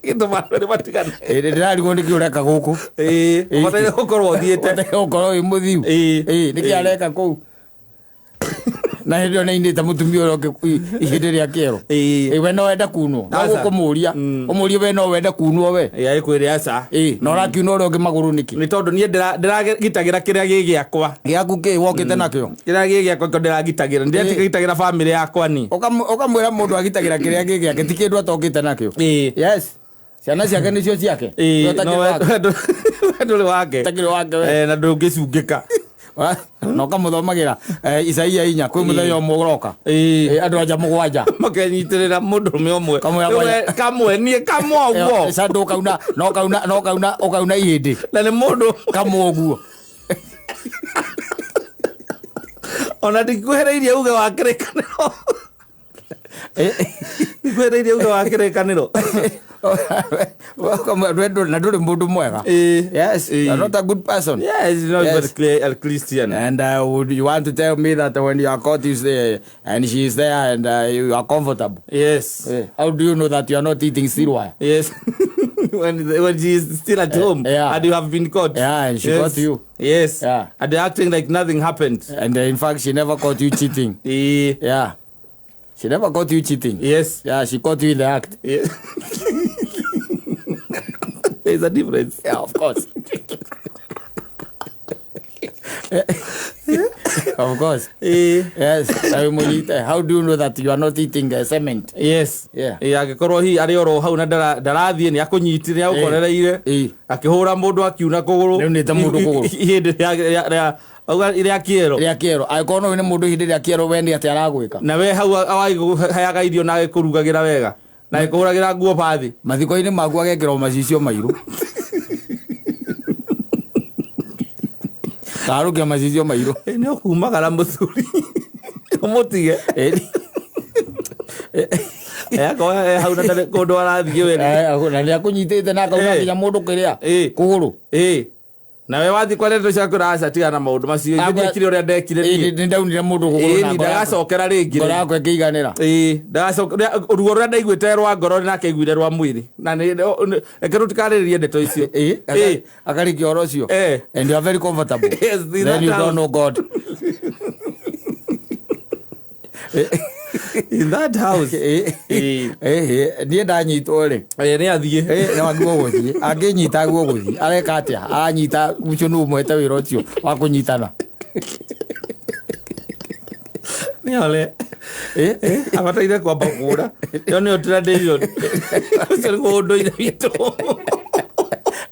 gĩtũma andũ matigane. Ĩ ndĩrarigwo nĩkĩ ũreka gũkũ. Ĩ ũbataire gũkorwo ũthiĩte. Ũbataire gũkorwo wĩ mũthiu. Ĩ nĩkĩ areka kũu? Na hĩndĩ ĩyo nĩainĩte mũtumia ũrĩa ũngĩ ihĩndĩ rĩa kĩero. Ĩ we no wende kunwo. No gũkũmũria. Ũmũrie we no wende kunwo we. Ĩ agĩkwĩre aca. Ĩ na ũrakiuna ũrĩa ũngĩ magũrũ nĩkĩ? Nĩ tondũ niĩ ndĩragitagĩra kĩrĩa gĩ gĩakwa. Gĩaku kĩ wokĩte nakĩo? Kĩrĩa gĩ gĩakwa kĩo ndĩragitagĩra. Ndĩragitagĩra bamĩrĩ yakwa ni. Ũkamwĩra mũndũ agitagĩra kĩrĩa gĩ gĩake ti kĩndũ atokĩte nakĩo. Yes. Ciana ciake nĩcio ciake. We ũtakĩrĩ wake. We ndũrĩ wake. Ũtakĩrĩ wake we. Na ndũngĩcungĩka. Na ũkamũthomagĩra Isaia 4 kwĩ mũthenya ũmwe ũroka. Andũ anja 7. Makenyitĩrĩra mũndũrũme ũmwe. Kamwe Rĩu we, kamwe niĩ kamwe ũguo. Candũ ũkauna, no ũkauna, no ũkauna, ũkauna ihĩndĩ. Na nĩ mũndũ. Kamwe ũguo. Ona ndikuhĩrĩirie uge wa kĩrĩkanĩro. Ndikuhĩrĩirie uge wa kĩrĩkanĩro. Na ndũrĩ mũndũ mwega. Yes, you are not a good person. Yes, you're not Yes. even clear, a Christian. And would you want to tell me that when you are caught is there and she is there and you are comfortable? Yes. How do you know that you are not eating steel wire? Yes. When she is still at home and you have been caught. Yeah, and she Yes. caught you. Yes. Yeah. And they're acting like nothing happened. And in fact, she never caught you cheating. Yeah. She never caught you cheating. Yes. Yeah, she caught you in the act. Yes. There is a difference. Yeah, of course. Of course. Yes. I will. How do you know that you are not eating cement? Yes. Yeah. Angĩkorwo hihi arĩ oro hau na ndarathiĩ nĩ akũnyitire nĩ agũkorereire akĩhũra mũndũ akiuna kũgũrũ. Nĩaunĩte mũndũ kũgũrũ. Ihĩndĩ rĩa kĩero. Rĩa kĩero. Angĩkorwo no nĩ mũndũ ihĩndĩ rĩa kĩero we nĩ atĩa aragwĩka. Na we hau awagĩkũheaga irio na agĩkũrugagĩra wega na agĩkũhũragĩra nguo bathi. Mathiko-inĩ maku agekĩrwo macicio mairũ. Karũkia macicio mairũ. Nĩ ũkumagara mũthuri. Ũmũtige. Akorwo e hau na ndarĩ kũndũ arathiĩ we. Na nĩ akũnyitĩte na akauna nginya mũndũ kĩrĩa kũgũrũ. Nawe wathiĩ kwa ndeto ciaku aca tigana na maũndũ macio. Ithuĩ ndiekire ũrĩa ndekire niĩ. Nĩ ndaunire mũndũ kũgũrũ na ndagacokera rĩngĩ. Ngoro yakwa ĩkĩiganĩra. Ndagacokera ruo rũrĩa ndaiguĩte rwa ngoro nake aiguire rwa mwĩrĩ. Na reke tũtikarĩrĩrie ndeto icio. Akarĩkia ũhoro ũcio. And you are very comfortable. Yes, then you don't know God. In that house. Niĩ ndanyitwo rĩ. Nĩ athiĩ. No aguo gũthiĩ. Angĩnyita aguo gũthiĩ. Areka atĩa? Aranyita ũcio nĩ ũmũhete wĩra ũcio wa kũnyitana. Nĩ ole. Abataire kwamba kũra. Ĩyo nĩyo tradition. Ũcio nĩguo ũndũire witũ.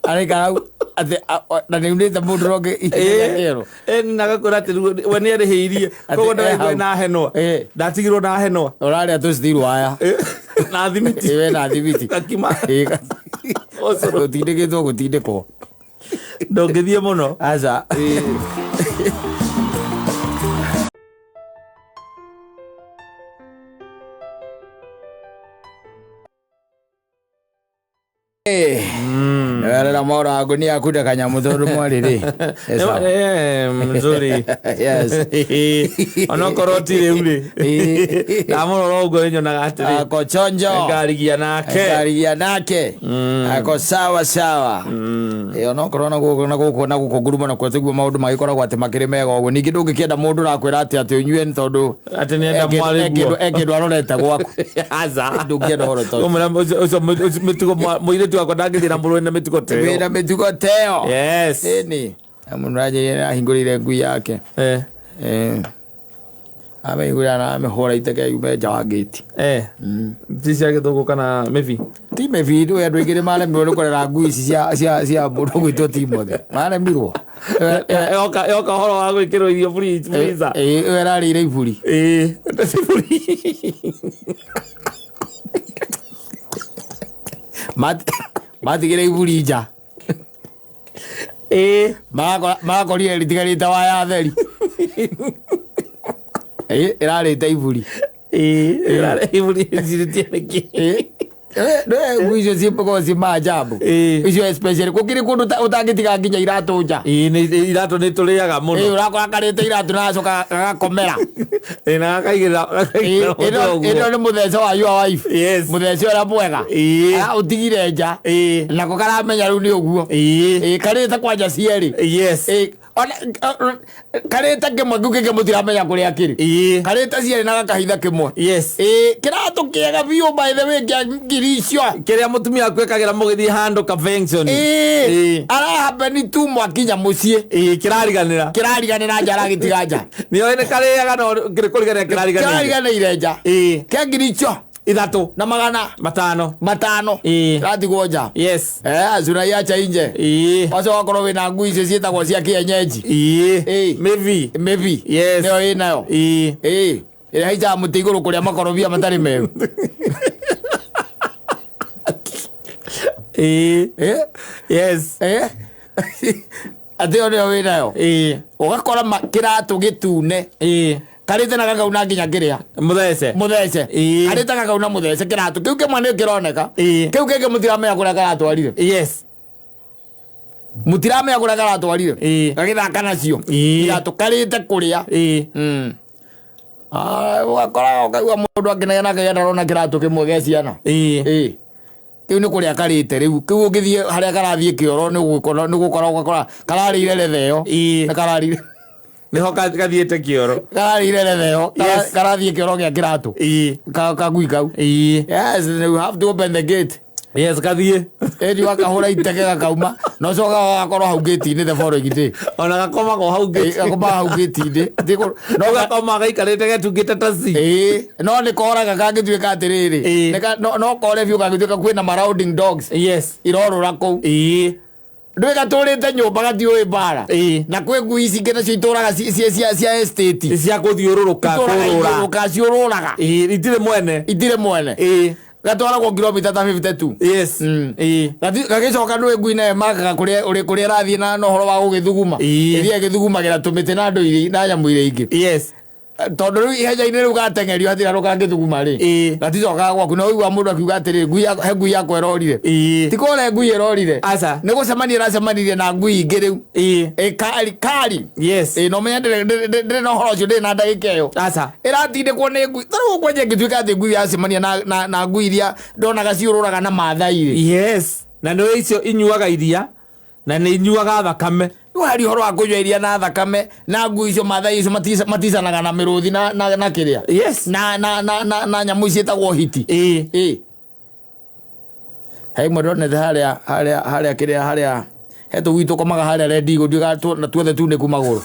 Areka hau atĩ na nĩaunĩte mũndũ rongĩ ihĩndĩ rĩa kĩero. Na agakora atĩ we nĩ arĩhĩirie. Koguo ndaraigua na henwa. Ndatigirwo na henwa. Ũrarĩa tũcitiru waya. Na thimiti. We na thimiti. Gakima. Gũtindĩkĩtwo gũtindĩkwo. Ndũngĩthiĩ mũno. Aca. Nĩwerera mora ngũnia yaku ndakanyamũ tondũ mwarĩ rĩ. Mzuri. Yes. Onokorwo ti rĩu rĩ. Ndamũrora ũguo nĩnyonaga atĩrĩ. Ako chonjo. Ngarigia nake. Ngarigia nake. Ako sawa sawa. Onokorwo na gũkũ na gũkũ na gũkũ ngurumo nakuo tiguo maũndũ magĩkoragwo atĩ makĩrĩ mega ũguo. Ningĩ ndũngĩkĩenda mũndũ ũrakwĩra atĩ atĩ ũnyue nĩ tondũ atĩ nĩenda mwarĩ guo. Ekĩndũ arorete gwaku. Aca. Ndũngĩenda ũhoro ta ũcio. Ũmwĩra ũcio mĩtugo mũirĩtu wakwa ndangĩthiĩ na mũrũĩ na mĩtugo ta ĩyo. Wĩna mĩtugo ta ĩyo. Yes. Ĩni. Mũndũ aranjĩrire ahingũrĩire ngui yake. Amĩhingũrĩra na amĩhũra iteke yume nja wa gate. Ti cia gĩthũngũ kana mĩbi? Ti mĩbi, rĩu andũ aingĩ nĩmaremirwo nĩ kũrera ngui ici cia mũndũ ũgwĩtwo Timothy. Maremirwo. Yoka ũhoro wa gwĩkĩrwo irio freezer. Ĩyo ĩrarĩire iburi. Iburi. Matigire iburi nja. Marakorire rĩtigarĩte waya theri. Ĩrarĩte iburi. Ĩrarĩ iburi ĩcirĩtie nĩkĩ? Ngui icio cikoragwo ciĩ maajabu. Icio especially gũkĩrĩ kũndũ ũtangĩtiga nginya iratũ nja. Iratũ nĩ tũrĩaga mũno. Ũrakora karĩte iratũ na agacoka gagakomera. Na gakaigĩrĩra mũtwe ũguo. Ĩno nĩ mũthece wa your wife. Yes. Mũthece ũrĩa mwega. Ũtigire nja. Nako karamenya rĩu nĩ ũguo. Karĩte kwanja cierĩ. Yes. Ona karĩte kĩmwe kĩu kĩngĩ mũtiramenya kũrĩa kĩrĩ. Karĩte cierĩ na gakahitha kĩmwe. Yes. Kĩratũ kĩega biũ by the way kĩa ngiri icio. Kĩrĩa mũtumia waku ekagĩra mũgĩthiĩ handũ convention. Arahapeni tu mwakinya mũciĩ. Kĩrariganĩra. Kĩrariganĩra nja aragĩtiga nja. Nĩoĩ nĩ karĩaga no kũriganĩra kĩrariganĩire. Kĩrariganĩire nja. Kĩa ngiri icio. Ithatũ. Na magana. Matano. Matano. Kĩratigwo nja. Yes. Acurai acha nje. Wacoka ũgakorwo wĩna ngui icio ciĩtagwo cia kĩenyenji. Mĩbi. Mĩbi. Yes. Nĩyo ĩnayo. Ĩrĩa haicaga mũtĩ igũrũ kũrĩa makorobia matarĩ meru. Yes. Atĩ ĩyo nĩyo wĩnayo. Ũgakora kĩratũ gĩtune. Karĩte na gakauna nginya kĩrĩa. Mũthece. Mũthece. Karĩte gakauna mũthece kĩratũ. Kĩu kĩmwe nĩ kĩroneka. Kĩu kĩngĩ mũtiramenya kũrĩa karatwarire. Yes. Mũtiramenya kũrĩa karatwarire. Gagĩthaka nacio. Kĩratũ karĩte kũrĩa. Ũgakora ũkaigua mũndũ akĩnegena akauga ndarona kĩratũ kĩmwe gĩa ciana. Kĩu nĩ kũrĩa karĩte rĩu. Kĩu ũngĩthiĩ harĩa karathiĩ kĩoro nĩ ũgũkora ũgakora kararĩire retha ĩyo. Nĩ kararĩire. Nĩho gathiĩte kĩoro. Kararĩire retha ĩyo. Yes. Karathiĩ kĩoro gĩa kĩratũ. Kagui kau. Yes, you have to open the gate. Yes, gathiĩ. Ĩni wakahũra iteke gakauma na ũcoka gagakorwo hau gĩti-inĩ the following day. Ona gakomagwo hau gate. Gakomaga hau gĩti-inĩ. No gakoma gaikarĩte getungĩte ta C. Ĩĩ, no nĩ koraga kangĩtuĩka atĩrĩrĩ. No kore biũ kangĩtuĩka kwĩna marauding dogs. Yes. Irorũra kũu. Ĩĩ. Ndũĩ gatũrĩte nyũmba gatiũĩ mbara. Ĩĩ. Na kwĩ ngui ici ingĩ nacio itũraga cia estate. Cia gũthiũrũrũka, Itũraga kũrũra. ithiũrũrũka, ciũrũraga. Ĩĩ, itirĩ mwene. Itirĩ mwene. Ĩĩ. Gatwaragwo kilomita ta 52. Yes. Ĩĩ. Gagĩcoka ndũĩ ngui nayo ĩmakaga kũrĩa ũrĩ kũrĩa ĩrathiĩ na ũhoro wa gũgĩthuguma. Ĩĩ. Ĩthiaga ĩgĩthugumagĩra tũmĩtĩ na andũ iria na nyamũ iria ingĩ. Yes. Tondũ rĩu ihenya-inĩ rĩu gateng'erio hatirĩ handũ kangĩthuguma rĩ. Ĩĩ. Gaticokaga gwaku na ũigua mũndũ akiuga atĩrĩ, ngui yakwa, he ngui yakwa ĩrorire. Ĩĩ. Ti kũrĩa ngui ĩrorire. Aca. Nĩ gũcemania ĩracemanirie na ngui ingĩ rĩu. Ĩĩ. Ĩ, kari, kari. Yes. Ĩ, na ũmenye ndĩrĩ na ũhoro ũcio, ndĩrĩ na ndagĩka ĩyo. Aca. Ĩratindĩkwo nĩ ngui. Ta rĩu kwanja ĩngĩtuĩka atĩ ngui yacemania na ngui iria ndonaga ciũrũraga na Maathai rĩ. Yes. Na nĩ icio inyuaga iria na nĩ inyuaga thakame. Rĩu harĩ ũhoro wa kũnyua iria na thakame na ngui icio Maathai icio maticanaga na mĩrũthi na kĩrĩa. Yes. Na nyamũ ici ciĩtagwo hiti. Ĩĩ. Ĩĩ. He imwe ndonete harĩa, harĩa, harĩa kĩrĩa, harĩa he tũgui tũkomaga harĩa Red Eagle, ndiũĩ kana na tuothe tunĩku magũrũ.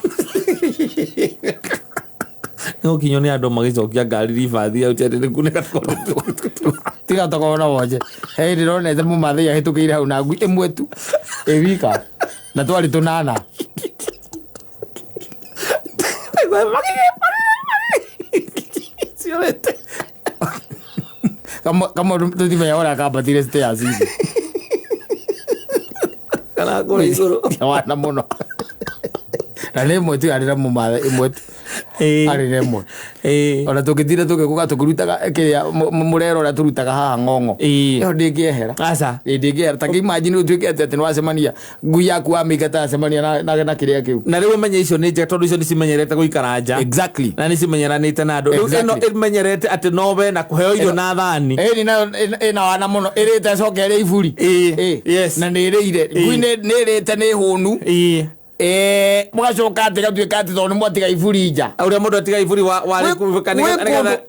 Nĩ gũkinywo nĩ andũ magĩcokia ngari ribathi au atĩ nĩ kunĩka tũkorwo. Tiga tũkorwo na wonje. He hĩndĩ ndonete mũmathai ahĩtũkĩire hau na ngui ĩmwe tu ĩ wika na twarĩ tũnana. Ciorete. Kamwe tũtimenya ũrĩa kambatire stairs ithe. Kana kũrĩa igũrũ. Wana mũno. Na nĩ ĩmwe tu yarĩ na mũmathai ĩmwe tu. Ĩĩ. Arĩ na ĩmwe. Ĩĩ. Ona tũngĩtinda tũgĩkũga tũkĩrutaga kĩrĩa mũrero ũrĩa tũrutaga haha ng'ong'o. Ĩĩ. Ĩyo ndĩngĩehera. Aca. Ĩĩ, ndĩngĩehera. Ta imagine ũtuĩke atĩ nĩwacemania ngui yaku wamĩingata yacemania na kĩrĩa kĩu. Na rĩu ũmenye icio nĩ njega tondũ icio nĩcimenyerete gũikara nja. Exactly. Na nĩcimenyeranĩte na andũ. Rĩu ĩno Exactly. ĩmenyerete atĩ no we na kũheo irio na thani. Ĩni nayo ĩna wana mũno. Ĩrĩte ĩcoke ĩrĩe iburi. Ĩĩ. Ĩĩ. Yes. Na nĩ ĩrĩire. Ngui nĩ ĩrĩte nĩ hũnu. Ĩĩ. Mũgacoka atĩ gatuĩka atĩ tondũ nĩ mwatiga iburi nja. Ũrĩa mũndũ atiga iburi wa rĩkuruka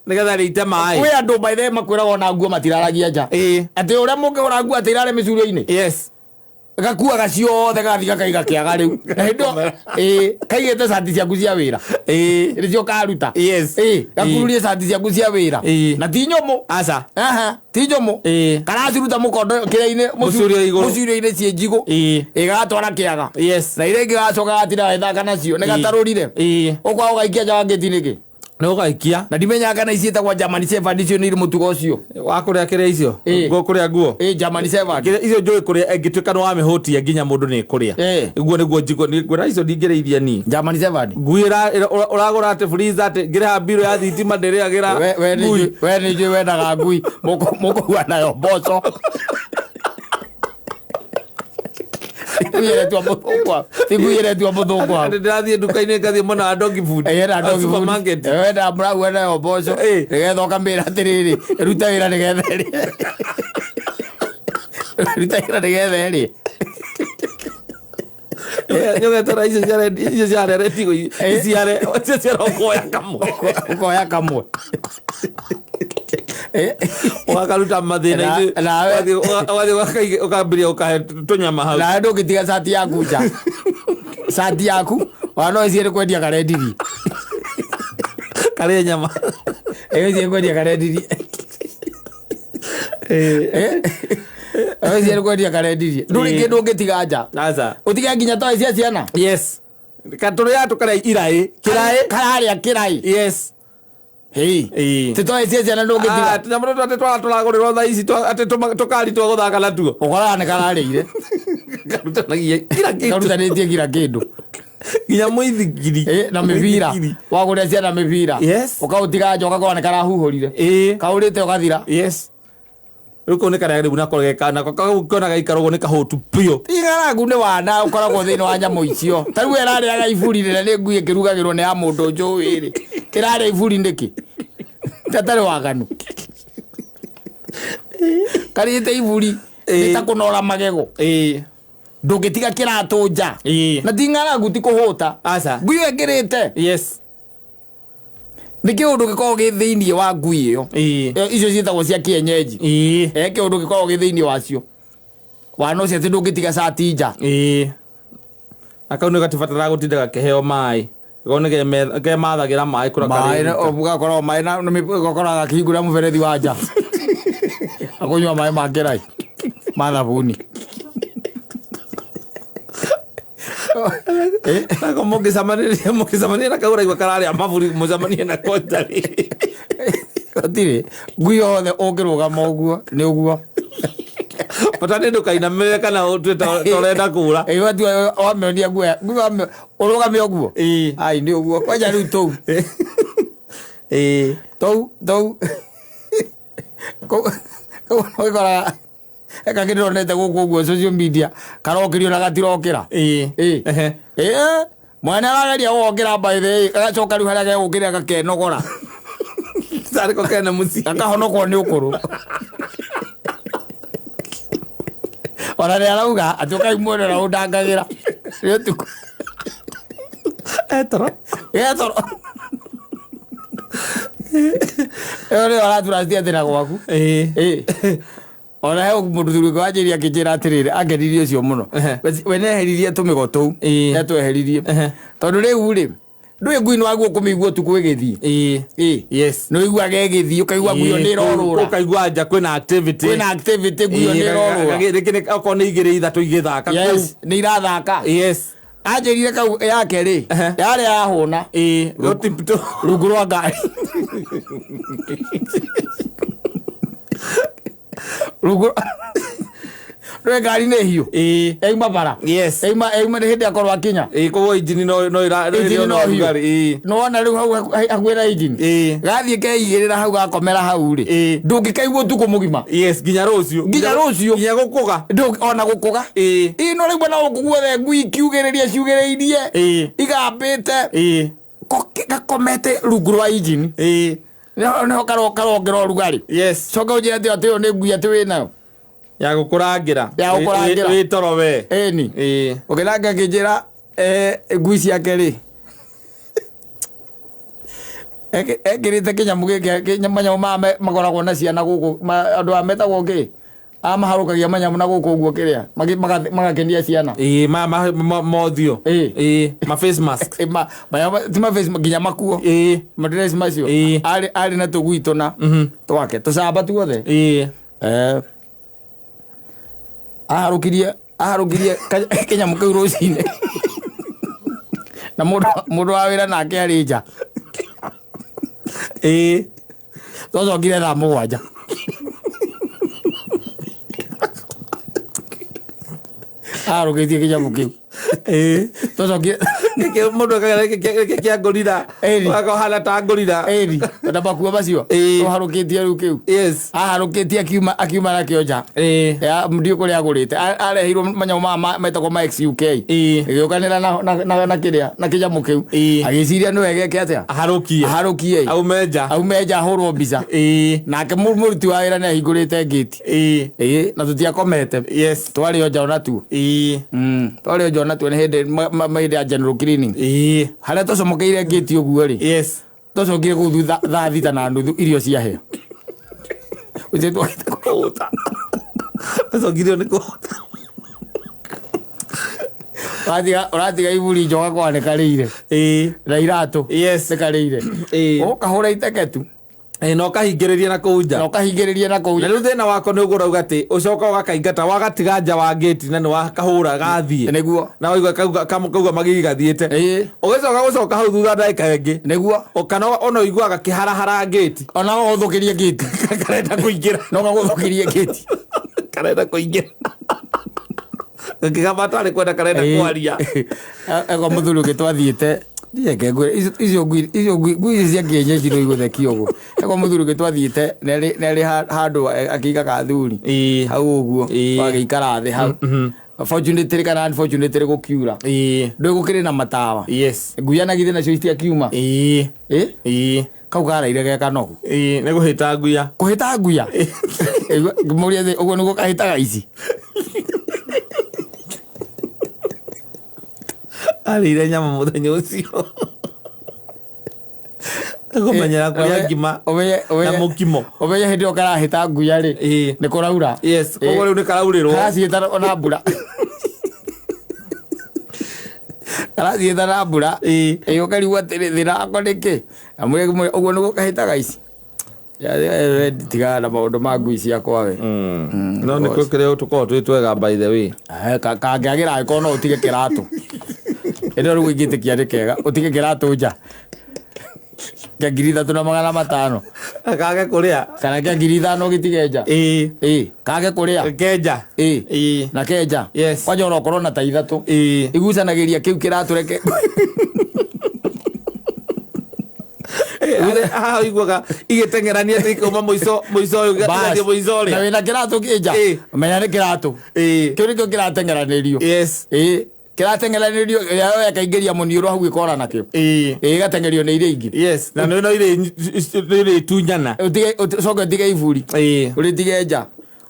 nĩgetha rĩite maĩ. Kwĩ andũ by the way makwĩraga ona nguo matiraragia nja. Ĩĩ. Atĩ ũrĩa mũngĩgũra nguo atĩ irare mĩcurio-inĩ. Yes. Gakuaga ciothe gagathiĩ gakaiga kĩaga rĩu. Na hĩndĩ ĩyo, ĩĩ, kaigĩte cati ciaku cia wĩra. Ĩĩ. Nĩcio karuta. Yes. Ĩĩ, gakururie cati ciaku cia wĩra. Ĩĩ. Na ti nyũmũ. Aca. Aha, ti nyũmũ. Ĩĩ. Karaciruta mũkondo kĩrĩa-inĩ, Mũcurio igũrũ. mũcurio-inĩ ciĩ njigũ. Ĩĩ. Ĩĩ, gagatwara kĩaga. Yes. Na iria ingĩ gacoka gatinda gagĩthaka nacio, nĩ Ĩĩ. gatarũrire. Ĩĩ. Ũkwaga ũgaikia nja wa ngĩti nĩkĩ? Nĩ ũgaikia. Na ndimenyaga kana ici ciĩtagwo German Shepherd icio nĩ irĩ mũtugo ũcio. Wa kũrĩa kĩrĩa icio? Ĩĩ. Nguo kũrĩa nguo? Ĩĩ, German Shepherd. Kĩrĩa icio njũĩ kũrĩa ĩngĩtuĩka nĩ wamĩhũtia nginya mũndũ nĩ ĩkũrĩa. Ĩĩ. Ũguo nĩguo njigua, nĩ nguona icio ndingĩrĩithia niĩ. German Shepherd. Ngui ũragũra atĩ freezer atĩ ngĩrĩha mbirũ ya thitima ndĩrĩagĩra We nĩ ngui. njũĩ, we nĩ njũĩ wendaga ngui, mũkũgua nayo mboco. Ngui ĩretua mũthũngũ hau. Ti ngui ĩretua mũthũngũ hau. Atĩ ndĩrathiĩ nduka-inĩ ngathiĩ mwena wa dog food. Ĩĩ, ena dog food. Supermarket. Ĩĩ, wenda mũragua nayo mboco. Ĩĩ. Nĩgetha ũkamĩra atĩrĩrĩ, ruta wĩra nĩgetha ĩrĩe. Ruta wĩra nĩgetha ĩrĩe. Nĩũgetera icio cia red, icio cia red tigo iciare, icio cia ũkoya kamwe. Ũkoya kamwe. Ũgakaruta mathĩna-inĩ. Nawe- Ũgathiĩ ũkambĩrĩria ũkahe tũnyama hau. Nawe ndũngĩtiga cati yaku nja. Cati yaku, ona no ĩciĩ nĩ kwendia karendirie. Karĩe nyama. Ĩyo ĩciĩ kwendia karendirie. Ĩyo ĩciĩ nĩ kwendia karendirie. Ndũrĩ kĩndũ ũngĩtiga nja. Aca. Ũtige nginya toy cia ciana. Yes. Katũrĩa tũkarĩa iraĩ. Kĩraĩ. Kararĩa kĩraĩ. Yes. Hei. Ĩĩ. Ti toy cia ciana ndũngĩtiga. Ah, tũnyamũ tũtũ atĩ twana tũragũrĩrwo thaa ici atĩ tũkari twa gũthaka natuo. Ũkoraga nĩ kararĩire. Karutanagia kila kĩndũ. Karutanĩtie kila kĩndũ. Nginya mũithikiri. Ĩĩ, na mĩbira. Mũithikiri. Wagũrĩra ciana mĩbira. Yes. Ũkaũtiga nja ũgakora nĩ karahuhũrire. Ĩĩ. Kaũrĩte ũgathira. Yes. Rĩu kau nĩ karĩa rĩu nako geka nako kau kona gaikara ũguo nĩ kahũtu biũ. Ti ng'aragu nĩ wana ũkoragwo thĩinĩ wa nyamũ icio. Ta rĩu ĩrarĩaga iburi rĩrĩa nĩ ngui ĩkĩrugagĩrwo nĩ ya mũndũ njũĩ rĩ. Ĩrarĩa iburi nĩkĩ? Gatarĩ waganu. Karĩte iburi nĩ ta kũnora magego. Ĩĩ. Ndũngĩtiga kĩratũ nja. Ĩĩ. Na ti ng'aragu ti kũhũta. Aca. Ngui ĩyo ĩngĩrĩte. Yes. Nĩ kĩũndũ gĩkoragwo gĩ thĩinĩ wa ngui ĩyo. Icio ciĩtagwo cia kienyeji. Kĩũndũ gĩkoragwo gĩ thĩinĩ wacio wana ũcio atĩ ndũngĩtiga cati nja. Na kau nĩ gatibataraga gũtinda gakĩheo maĩ. Ko nĩ kemathagĩra maĩ kũrĩa maĩ gakoragwo maĩ na gakoragwo gakĩhingũra mũberethi wa nja akũnyua maĩ ma kĩrai ma thabuni. Nako mũngĩcemania na kau ũraigua kararĩa maburi mũcemanie nako nja rĩ. Gũtirĩ ngui yothe ũngĩrũgama ũguo nĩ ũguo. Bata nĩ ndũkainamĩrĩre kana ũtue ta ũrenda kũra. Watua wamĩonia ngui ũrũgame ũguo. Ai nĩ ũguo kwanja rĩu tũu. Tũu tũu. Kũu ũgĩkoraga eka kĩndĩronete gũkũ ũguo social media karokĩrio na gatirokĩra. Mwene arageria gũgokĩra by the way gagacoka rĩu harĩa gegũkĩrĩra gakenogora. Tarĩ ko kena mũciĩ. Gakahonokwo nĩ ũkũrũ. Ona nĩ arauga atĩ ũkai muone ũrĩa ũndangagĩra nĩ ũtukũ. Etoro. Getoro. Ĩyo nĩyo araturacithia atĩ na gwaku. Ona he mũndũ thuri ũngĩ wanjĩrire akĩnjĩra atĩrĩrĩ angenirie ũcio mũno. We nĩeheririe tũmĩgo tũu. Nĩatweheririe. Tondũ rĩu rĩ ndũĩ ngui nĩ waguo kũmĩigua ũtukũ ĩgĩthiĩ. Yes. Nĩ ũiguaga ĩgĩthiĩ ũkaigua ngui ĩyo nĩ ĩrorũra. Ũkaigua nja kwĩna activity. Kwĩna activity ngui ĩyo nĩ ĩrorũra. Rĩngĩ okorwo nĩ igĩrĩ ithatũ igĩthaka. Yes, nĩ irathaka. Yes. Anjĩrire kau yake rĩ yarĩ yahũna. Rungu rwa ngari. Rungu rwe ngari nĩ hiũ. Yauma bara. Yes. Yauma nĩ hĩndĩ akorwo akinya. Koguo injini no Injini no hiũ. Nĩwona rĩu hau hakuhĩ na injini. Gathiĩ keigĩrĩra hau gakomera hau rĩ. Ndũngĩkaigua ũtukũ mũgima. Yes, nginya rũciũ. Nginya rũciũ. Nginya gũkũga. Ona gũkũga. No rĩu mwena gũkũ guothe ngui ikiugĩrĩria ciugĩrĩirie. Igambĩte. Gakomete rungu rwa injini. Nĩho karongera ũrugarĩ. Yes. Coka ũnjĩre atĩ ĩyo nĩ ngui atĩ wĩnayo. Ya gũkũrangĩra. Ya gũkũrangĩra. Wĩ toro we. Ĩni. Ũngĩnanga ngĩnjĩra ngui ciake rĩ. Ekĩrĩte kĩnyamũ gĩkĩ manyamũ maya makoragwo na ciana gũkũ andũ aya metagwo kĩ? Aya maharũkagia manyamũ na gũkũ ũguo kĩrĩa magakenia ciana. Mothiũ. Ma face mask. Ti ma face nginya makuo. Madress macio. Arĩ na tũgui tũna twake tũcamba tuothe. Aharũkirie kĩnyamũ kĩu rũcinĩ. Na mũndũ wa wĩra nake arĩ nja. Twacokire thaa 7. Aharũkĩtie kĩnyamũ kĩu. Twacokire Gĩkĩ mũndũ gĩkĩ kĩa ngorira. Ũgakora ta ngorira. Na makuo macio. Twaharũkĩtie rĩu kĩu. Yes. Aharũkĩtie akiuma nakĩo nja. Ndiũ kũrĩa agũrĩte. Areheirwo manyamũ maya metagwo ma XUK. Ĩgĩũkanĩra na kĩrĩa na kĩnyamũ kĩu. Agĩciria nĩ wega eke atĩa? Aharũkie. Aharũkie. Aume nja. Aume nja ahũrwo mbica. Nake mũruti wa wĩra nĩ ahingũrĩte ngĩti. Na tũtiakomete. Yes. Twarĩ o nja ona tuo. Twarĩ o nja ona tuo nĩ hĩndĩ ya general cleaning. Harĩa tũcomokeire ngĩti ũguo rĩ. Yes. Twacokire kũu thutha thaa 6:30 irio ciahĩa. Ũcio twagĩte kũhũta. Twacokire nĩ kũhũta. Ũratiga iburi njoka kwa nĩ karĩire. Na iratũ. Yes. Nĩ karĩire. Ũkahũra iteke tu. Na ũkahingĩrĩria na kũu nja. Na ũkahingĩrĩria na kũu nja. Na rĩu thĩna wako nĩ ũguo ũrauga atĩ ũcoka ũgakaingata wagatiga nja wa ngĩti na nĩ wakahũra gathiĩ. Nĩguo. Na waigua kaugua magigi gathiĩte. Ũgĩcoka gũcoka hau thutha ndagĩka ĩngĩ. Nĩguo. Kana ona ũiguaga gakĩharahara ngĩti. Ona gagũthũkĩrie ngĩti. Karenda kũingĩra. No gagũthũkĩrie ngĩti. Karenda kũingĩra. Gakĩgamba tarĩ kwenda karenda kwaria. Ego mũthuri ũngĩ twathiĩte Ndieke ngwĩre icio ngui icio ngui ngui ici cia kienyeji no igũthekia ũguo. Ego mũthuri ũngĩ twathiĩte nĩarĩ handũ akĩiga gathuri. Hau ũguo wagĩikara thĩ hau. Fortunately kana unfortunately gũkiura. Ndũĩ gũkĩrĩ na matawa. Yes. Nguya na githĩ nacio itiakiuma. Kau karaire ge kanogu. Nĩ kũhĩta nguya. Kũhĩta nguya. Ngĩmũria atĩ ũguo nĩguo kahĩtaga ici. Arĩire nyama mũthenya ũcio. Kũmenyera kũrĩa ngima na mũkimo. Ũmenye hĩndĩ ĩyo karahĩta nguya rĩ, nĩ kũraura. Yes, koguo rĩu nĩ karaurĩrwo. Karaciĩta ona mbura. Karaciĩta na mbura. Ĩĩ, ũkarigwo atĩrĩ, thĩna wakwa nĩ kĩ? Na mwĩre ũguo nĩguo kahĩtaga ici. Tigana na maũndũ ma ngui ciakwa we. No nĩ kũrĩ tũkoragwo twĩ twega, by the way. Kangĩagĩra angĩkorwo no ũtige kĩratũ. Ĩno rĩu ingĩtĩkia nĩ kega, ũtige kĩratũ nja. Kĩa 3500. Kage kũrĩa. Kana kĩa 5000 ũgĩtige nja. Ĩĩ, kage kũrĩa. Kenja. Ĩĩ. Na kenja. Yes. Kwanja ona ũkorwo na ta ithatũ. Igucanagĩria kĩu kĩratũ reke. Haha ũiguaga igĩteng'erania atĩ ikauma mũico mũico ũyũ igathiĩ mũico Na ũrĩa. wĩna kĩratũ kĩnja. Menya nĩ kĩratũ. Kĩu nĩkĩo kĩrateng'eranĩrio. Yes. Ĩĩ. Kĩrateng'eranĩrio yoya ĩkaingĩria mũniũrũ hau ĩkora nakĩo. Ĩĩ, ĩgateng'erio nĩ iria ingĩ. Yes, na nĩ no irĩ itunyana. Ũtige ũcoke ũtige iburi. Ũrĩtige nja.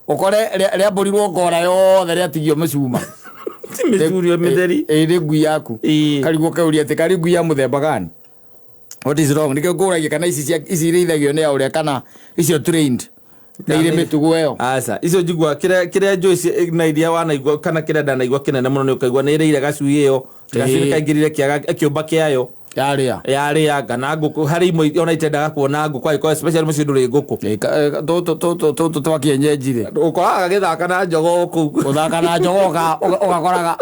Ũkore rĩambũrirwo ngora yothe rĩatigio mĩcuma. Ti mĩcurio mĩtheri. Ĩĩ, nĩ ngui yaku. Karigwo kauria atĩ karĩ ngui ya mũthemba gani? What is wrong? Nĩkĩo ngũragia kana ici ici irĩithagio nĩ a ũrĩa kana icio trained. Nĩ irĩ mĩtugo ĩyo. Aca, icio njiguaga kĩrĩa njũĩ na iria wanaigua kana kĩrĩa ndanaigua kĩnene mũno nĩ ũkaigua nĩ ĩrĩire gacui ĩyo. Gacui kaingĩrire kĩaga kĩũmba kĩayo. Yarĩa. Yarĩa kana ngũkũ harĩ imwe ona itendaga kuona ngũkũ angĩkorwo especially mũciĩ ndũrĩ ngũkũ. Tũtũ twa kienyeji rĩ. Ũkoraga gagĩthaka na njogoo kũu. Gũthaka na njogoo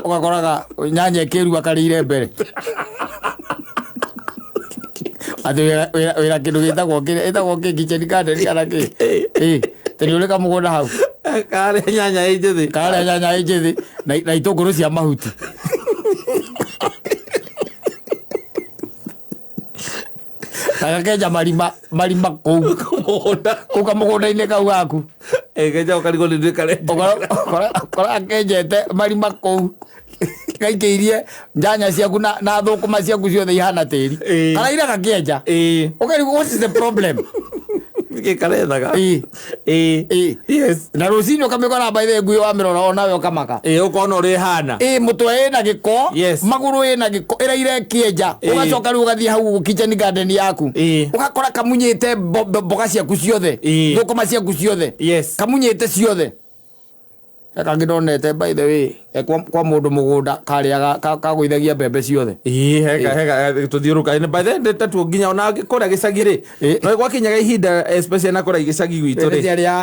ũgakoraga nyanya ĩkĩrua karĩire mbere. Atĩ wĩra kĩndũ gĩtagwo kĩrĩa ĩtagwo kĩ kitchen garden kana kĩ? Ĩĩ, tondũ ũrĩ kamũgũnda hau. Karĩa nyanya ĩ njĩthĩ. Karĩa nyanya ĩ njĩthĩ na itũngũrũ cia mahuti. Na gakenja marima marima kũu. Mũgũnda. Kũu kamũgũnda-inĩ kau gaku. Ĩ, kenja ũkarigwo nĩ ndĩ karenda. Ũkora kenjete marima kũu. Gaikĩirie nyanya ciaku na thũkũma ciaku ciothe ihana tĩri. Karaira gakĩenja. Ũkarigwo what is the problem? Nĩkĩ karethaga? Ĩĩ. Yes. Na rũcinĩ ũkamĩkora by the way ngui wamĩrora onawe ũkamaka. Ĩĩ, ũkona ũrĩa ĩhana. Ĩĩ, mũtwe ĩna gĩko, Yes. magũrũ ĩna gĩko, ĩraira ĩkĩenja. Ũgacoka rĩu ũgathiĩ hau ũguo kitchen garden yaku. Ũgakora kamunyĩte mboga ciaku ciothe. Thũkũma ciaku ciothe. Yes. Kamunyĩte ciothe. Kangĩ ndonete by the way, kwa mũndũ mũgũnda karĩaga kagũithagia mbembe ciothe. Ĩĩ, heka tũthiũrũrũka. By the way, tatuo nginya ona kũrĩa gĩcagi rĩ, no gwakinyaga ihinda especially na kũrĩa gĩcagi gwitũ rĩ.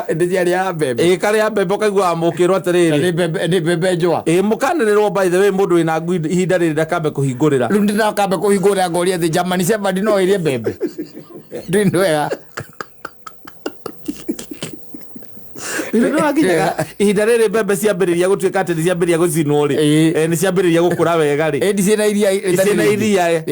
Ndĩciarĩaga mbembe. Ĩĩ, karĩa mbembe ũkaiguaga mũkĩrwo atĩrĩrĩ. Nĩ mbembe njũa. Ĩĩ, mũkanĩrĩrwo by the way mũndũ wĩna ngui ihinda rĩrĩ ndakambe kũhingũrĩra. Rĩu ndĩrakambe kũhingũrĩra ngoria atĩ German Shepherd no ĩrĩe mbembe. Ndĩ nĩ wega. Nĩwakinyaga ihinda rĩrĩ mbembe ciambĩrĩria gũtuĩka atĩ nĩ ciambĩrĩria gũcinwo rĩ, nĩ ciambĩrĩria gũkũra wega rĩ. Ĩĩ, ciĩna iria Ciĩna iria.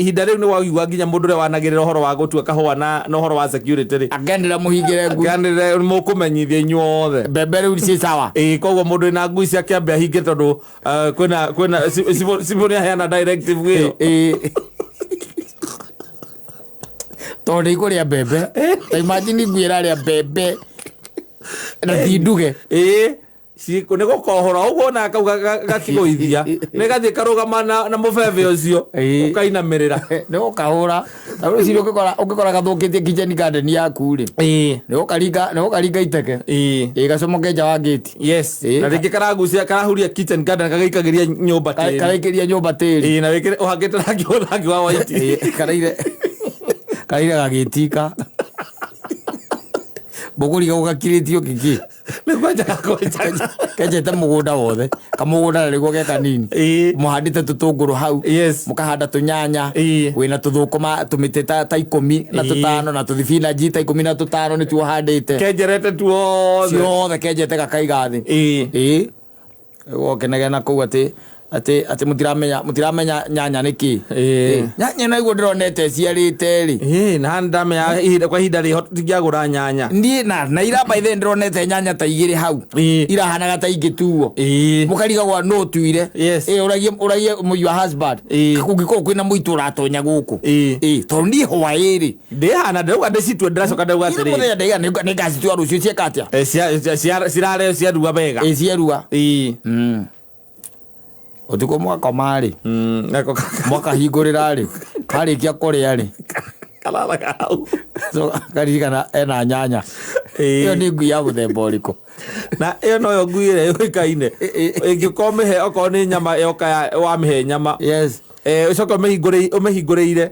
Ihinda rĩu nĩ waigua nginya mũndũ ũrĩa wanagĩrĩra ũhoro wa gũtua kahũa na ũhoro wa security rĩ. Akenĩra mũhingĩre ngui. Akenĩra mũkũmenyithia inyuothe. Mbembe rĩu ciĩ sawa. Ĩĩ, koguo mũndũ wĩna ngui ciake ambe ahinge tondũ kwĩna cibũ nĩ aheana directive ĩyo. Tondũ nĩ ikũrĩa mbembe. Ta imagine ngui ĩrarĩa mbembe na ti nduge. Ĩĩ, nĩ gũkohora ũguo ona kau gakĩgũithia. Nĩ gathiĩ karũgama na mũbebe ũcio, ũkainamĩrĩra. Nĩ gũkahũra. Ta rũcinĩ ũngĩkora gathũkĩtie kitchen garden yaku rĩ. Nĩ gũkaringa iteke. Ĩĩ, gacomoke nja wa gate. Yes. Na rĩngĩ karagucia karahuria kitchen garden gagaikagĩria nyũmba tĩri. Karaikĩria nyũmba tĩri. Ĩĩ, na wĩkĩre ũhakĩte rangi wa white. Ĩĩ, karaire gagĩtika. Mbũgũri gakirĩtio kĩkĩ? Nĩ kwenjaga kwenjaga. Kenjete mũgũnda wothe. Kamũgũnda na nĩguo ge kanini. Mũhandĩte tũtũngũrũ hau. Yes. Mũkahanda tũnyanya. Wĩna tũthũkũma tũmĩtĩ ta 15 na tũthibinanji ta 15 nĩtuo ũhandĩte. Kenjerete tuothe. Ciothe kenjete gakaiga thĩ. Ĩĩ. Ũkenegena kũu atĩ atĩ mũtiramenya nyanya nĩ kĩ. Nyanya naguo ndĩronete ciarĩte rĩ. Ĩĩ, na ndamenya ihinda kwa ihinda rĩho tũtingĩagũra nyanya. Niĩ na ira by the way ndĩronete nyanya ta 2 hau. Irahanaga ta ingĩtuo. Mũkarigagwo nũ ũtuire. Yes. Ĩĩ, ũragie your husband. Kũngĩkorwo kwĩna mũitũ ũratonya gũkũ. Ĩĩ, tondũ niĩ hwaĩ rĩ. Ndĩhana ndĩrauga ndĩcitue ndĩracoka ndauga Ira atĩrĩrĩ. mũthenya ndaiga nĩ ngacitua rũciũ cieka atĩa? Cirareo ciarua wega. Ĩĩ, cierua. Ũtukũ mwakoma rĩ. Mwakahingũrĩra rĩ. Karĩkia kũrĩa rĩ. Kararaga hau. So, karirikana ena nyanya. Ĩĩ. Ĩyo nĩ ngui ya mũthemba ũrĩkũ? Na ĩyo noyo ngui ĩrĩa yũĩkaine ĩngĩkorwo mĩhe okorwo nĩ nyama yoka wamĩhe nyama, ũcoke ũmĩhingũrĩire,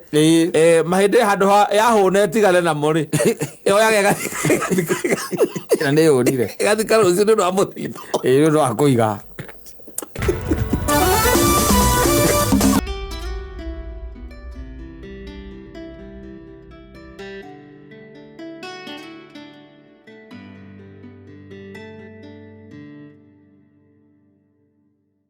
mahĩndĩ handũ ha yahũna ĩtigane namo rĩ, yoyaga Na nĩ yũnire. ĩgathika rũciũ nĩ ũndũ wa mũthithũ. Ĩĩ, nĩ ũndũ wa kũiga.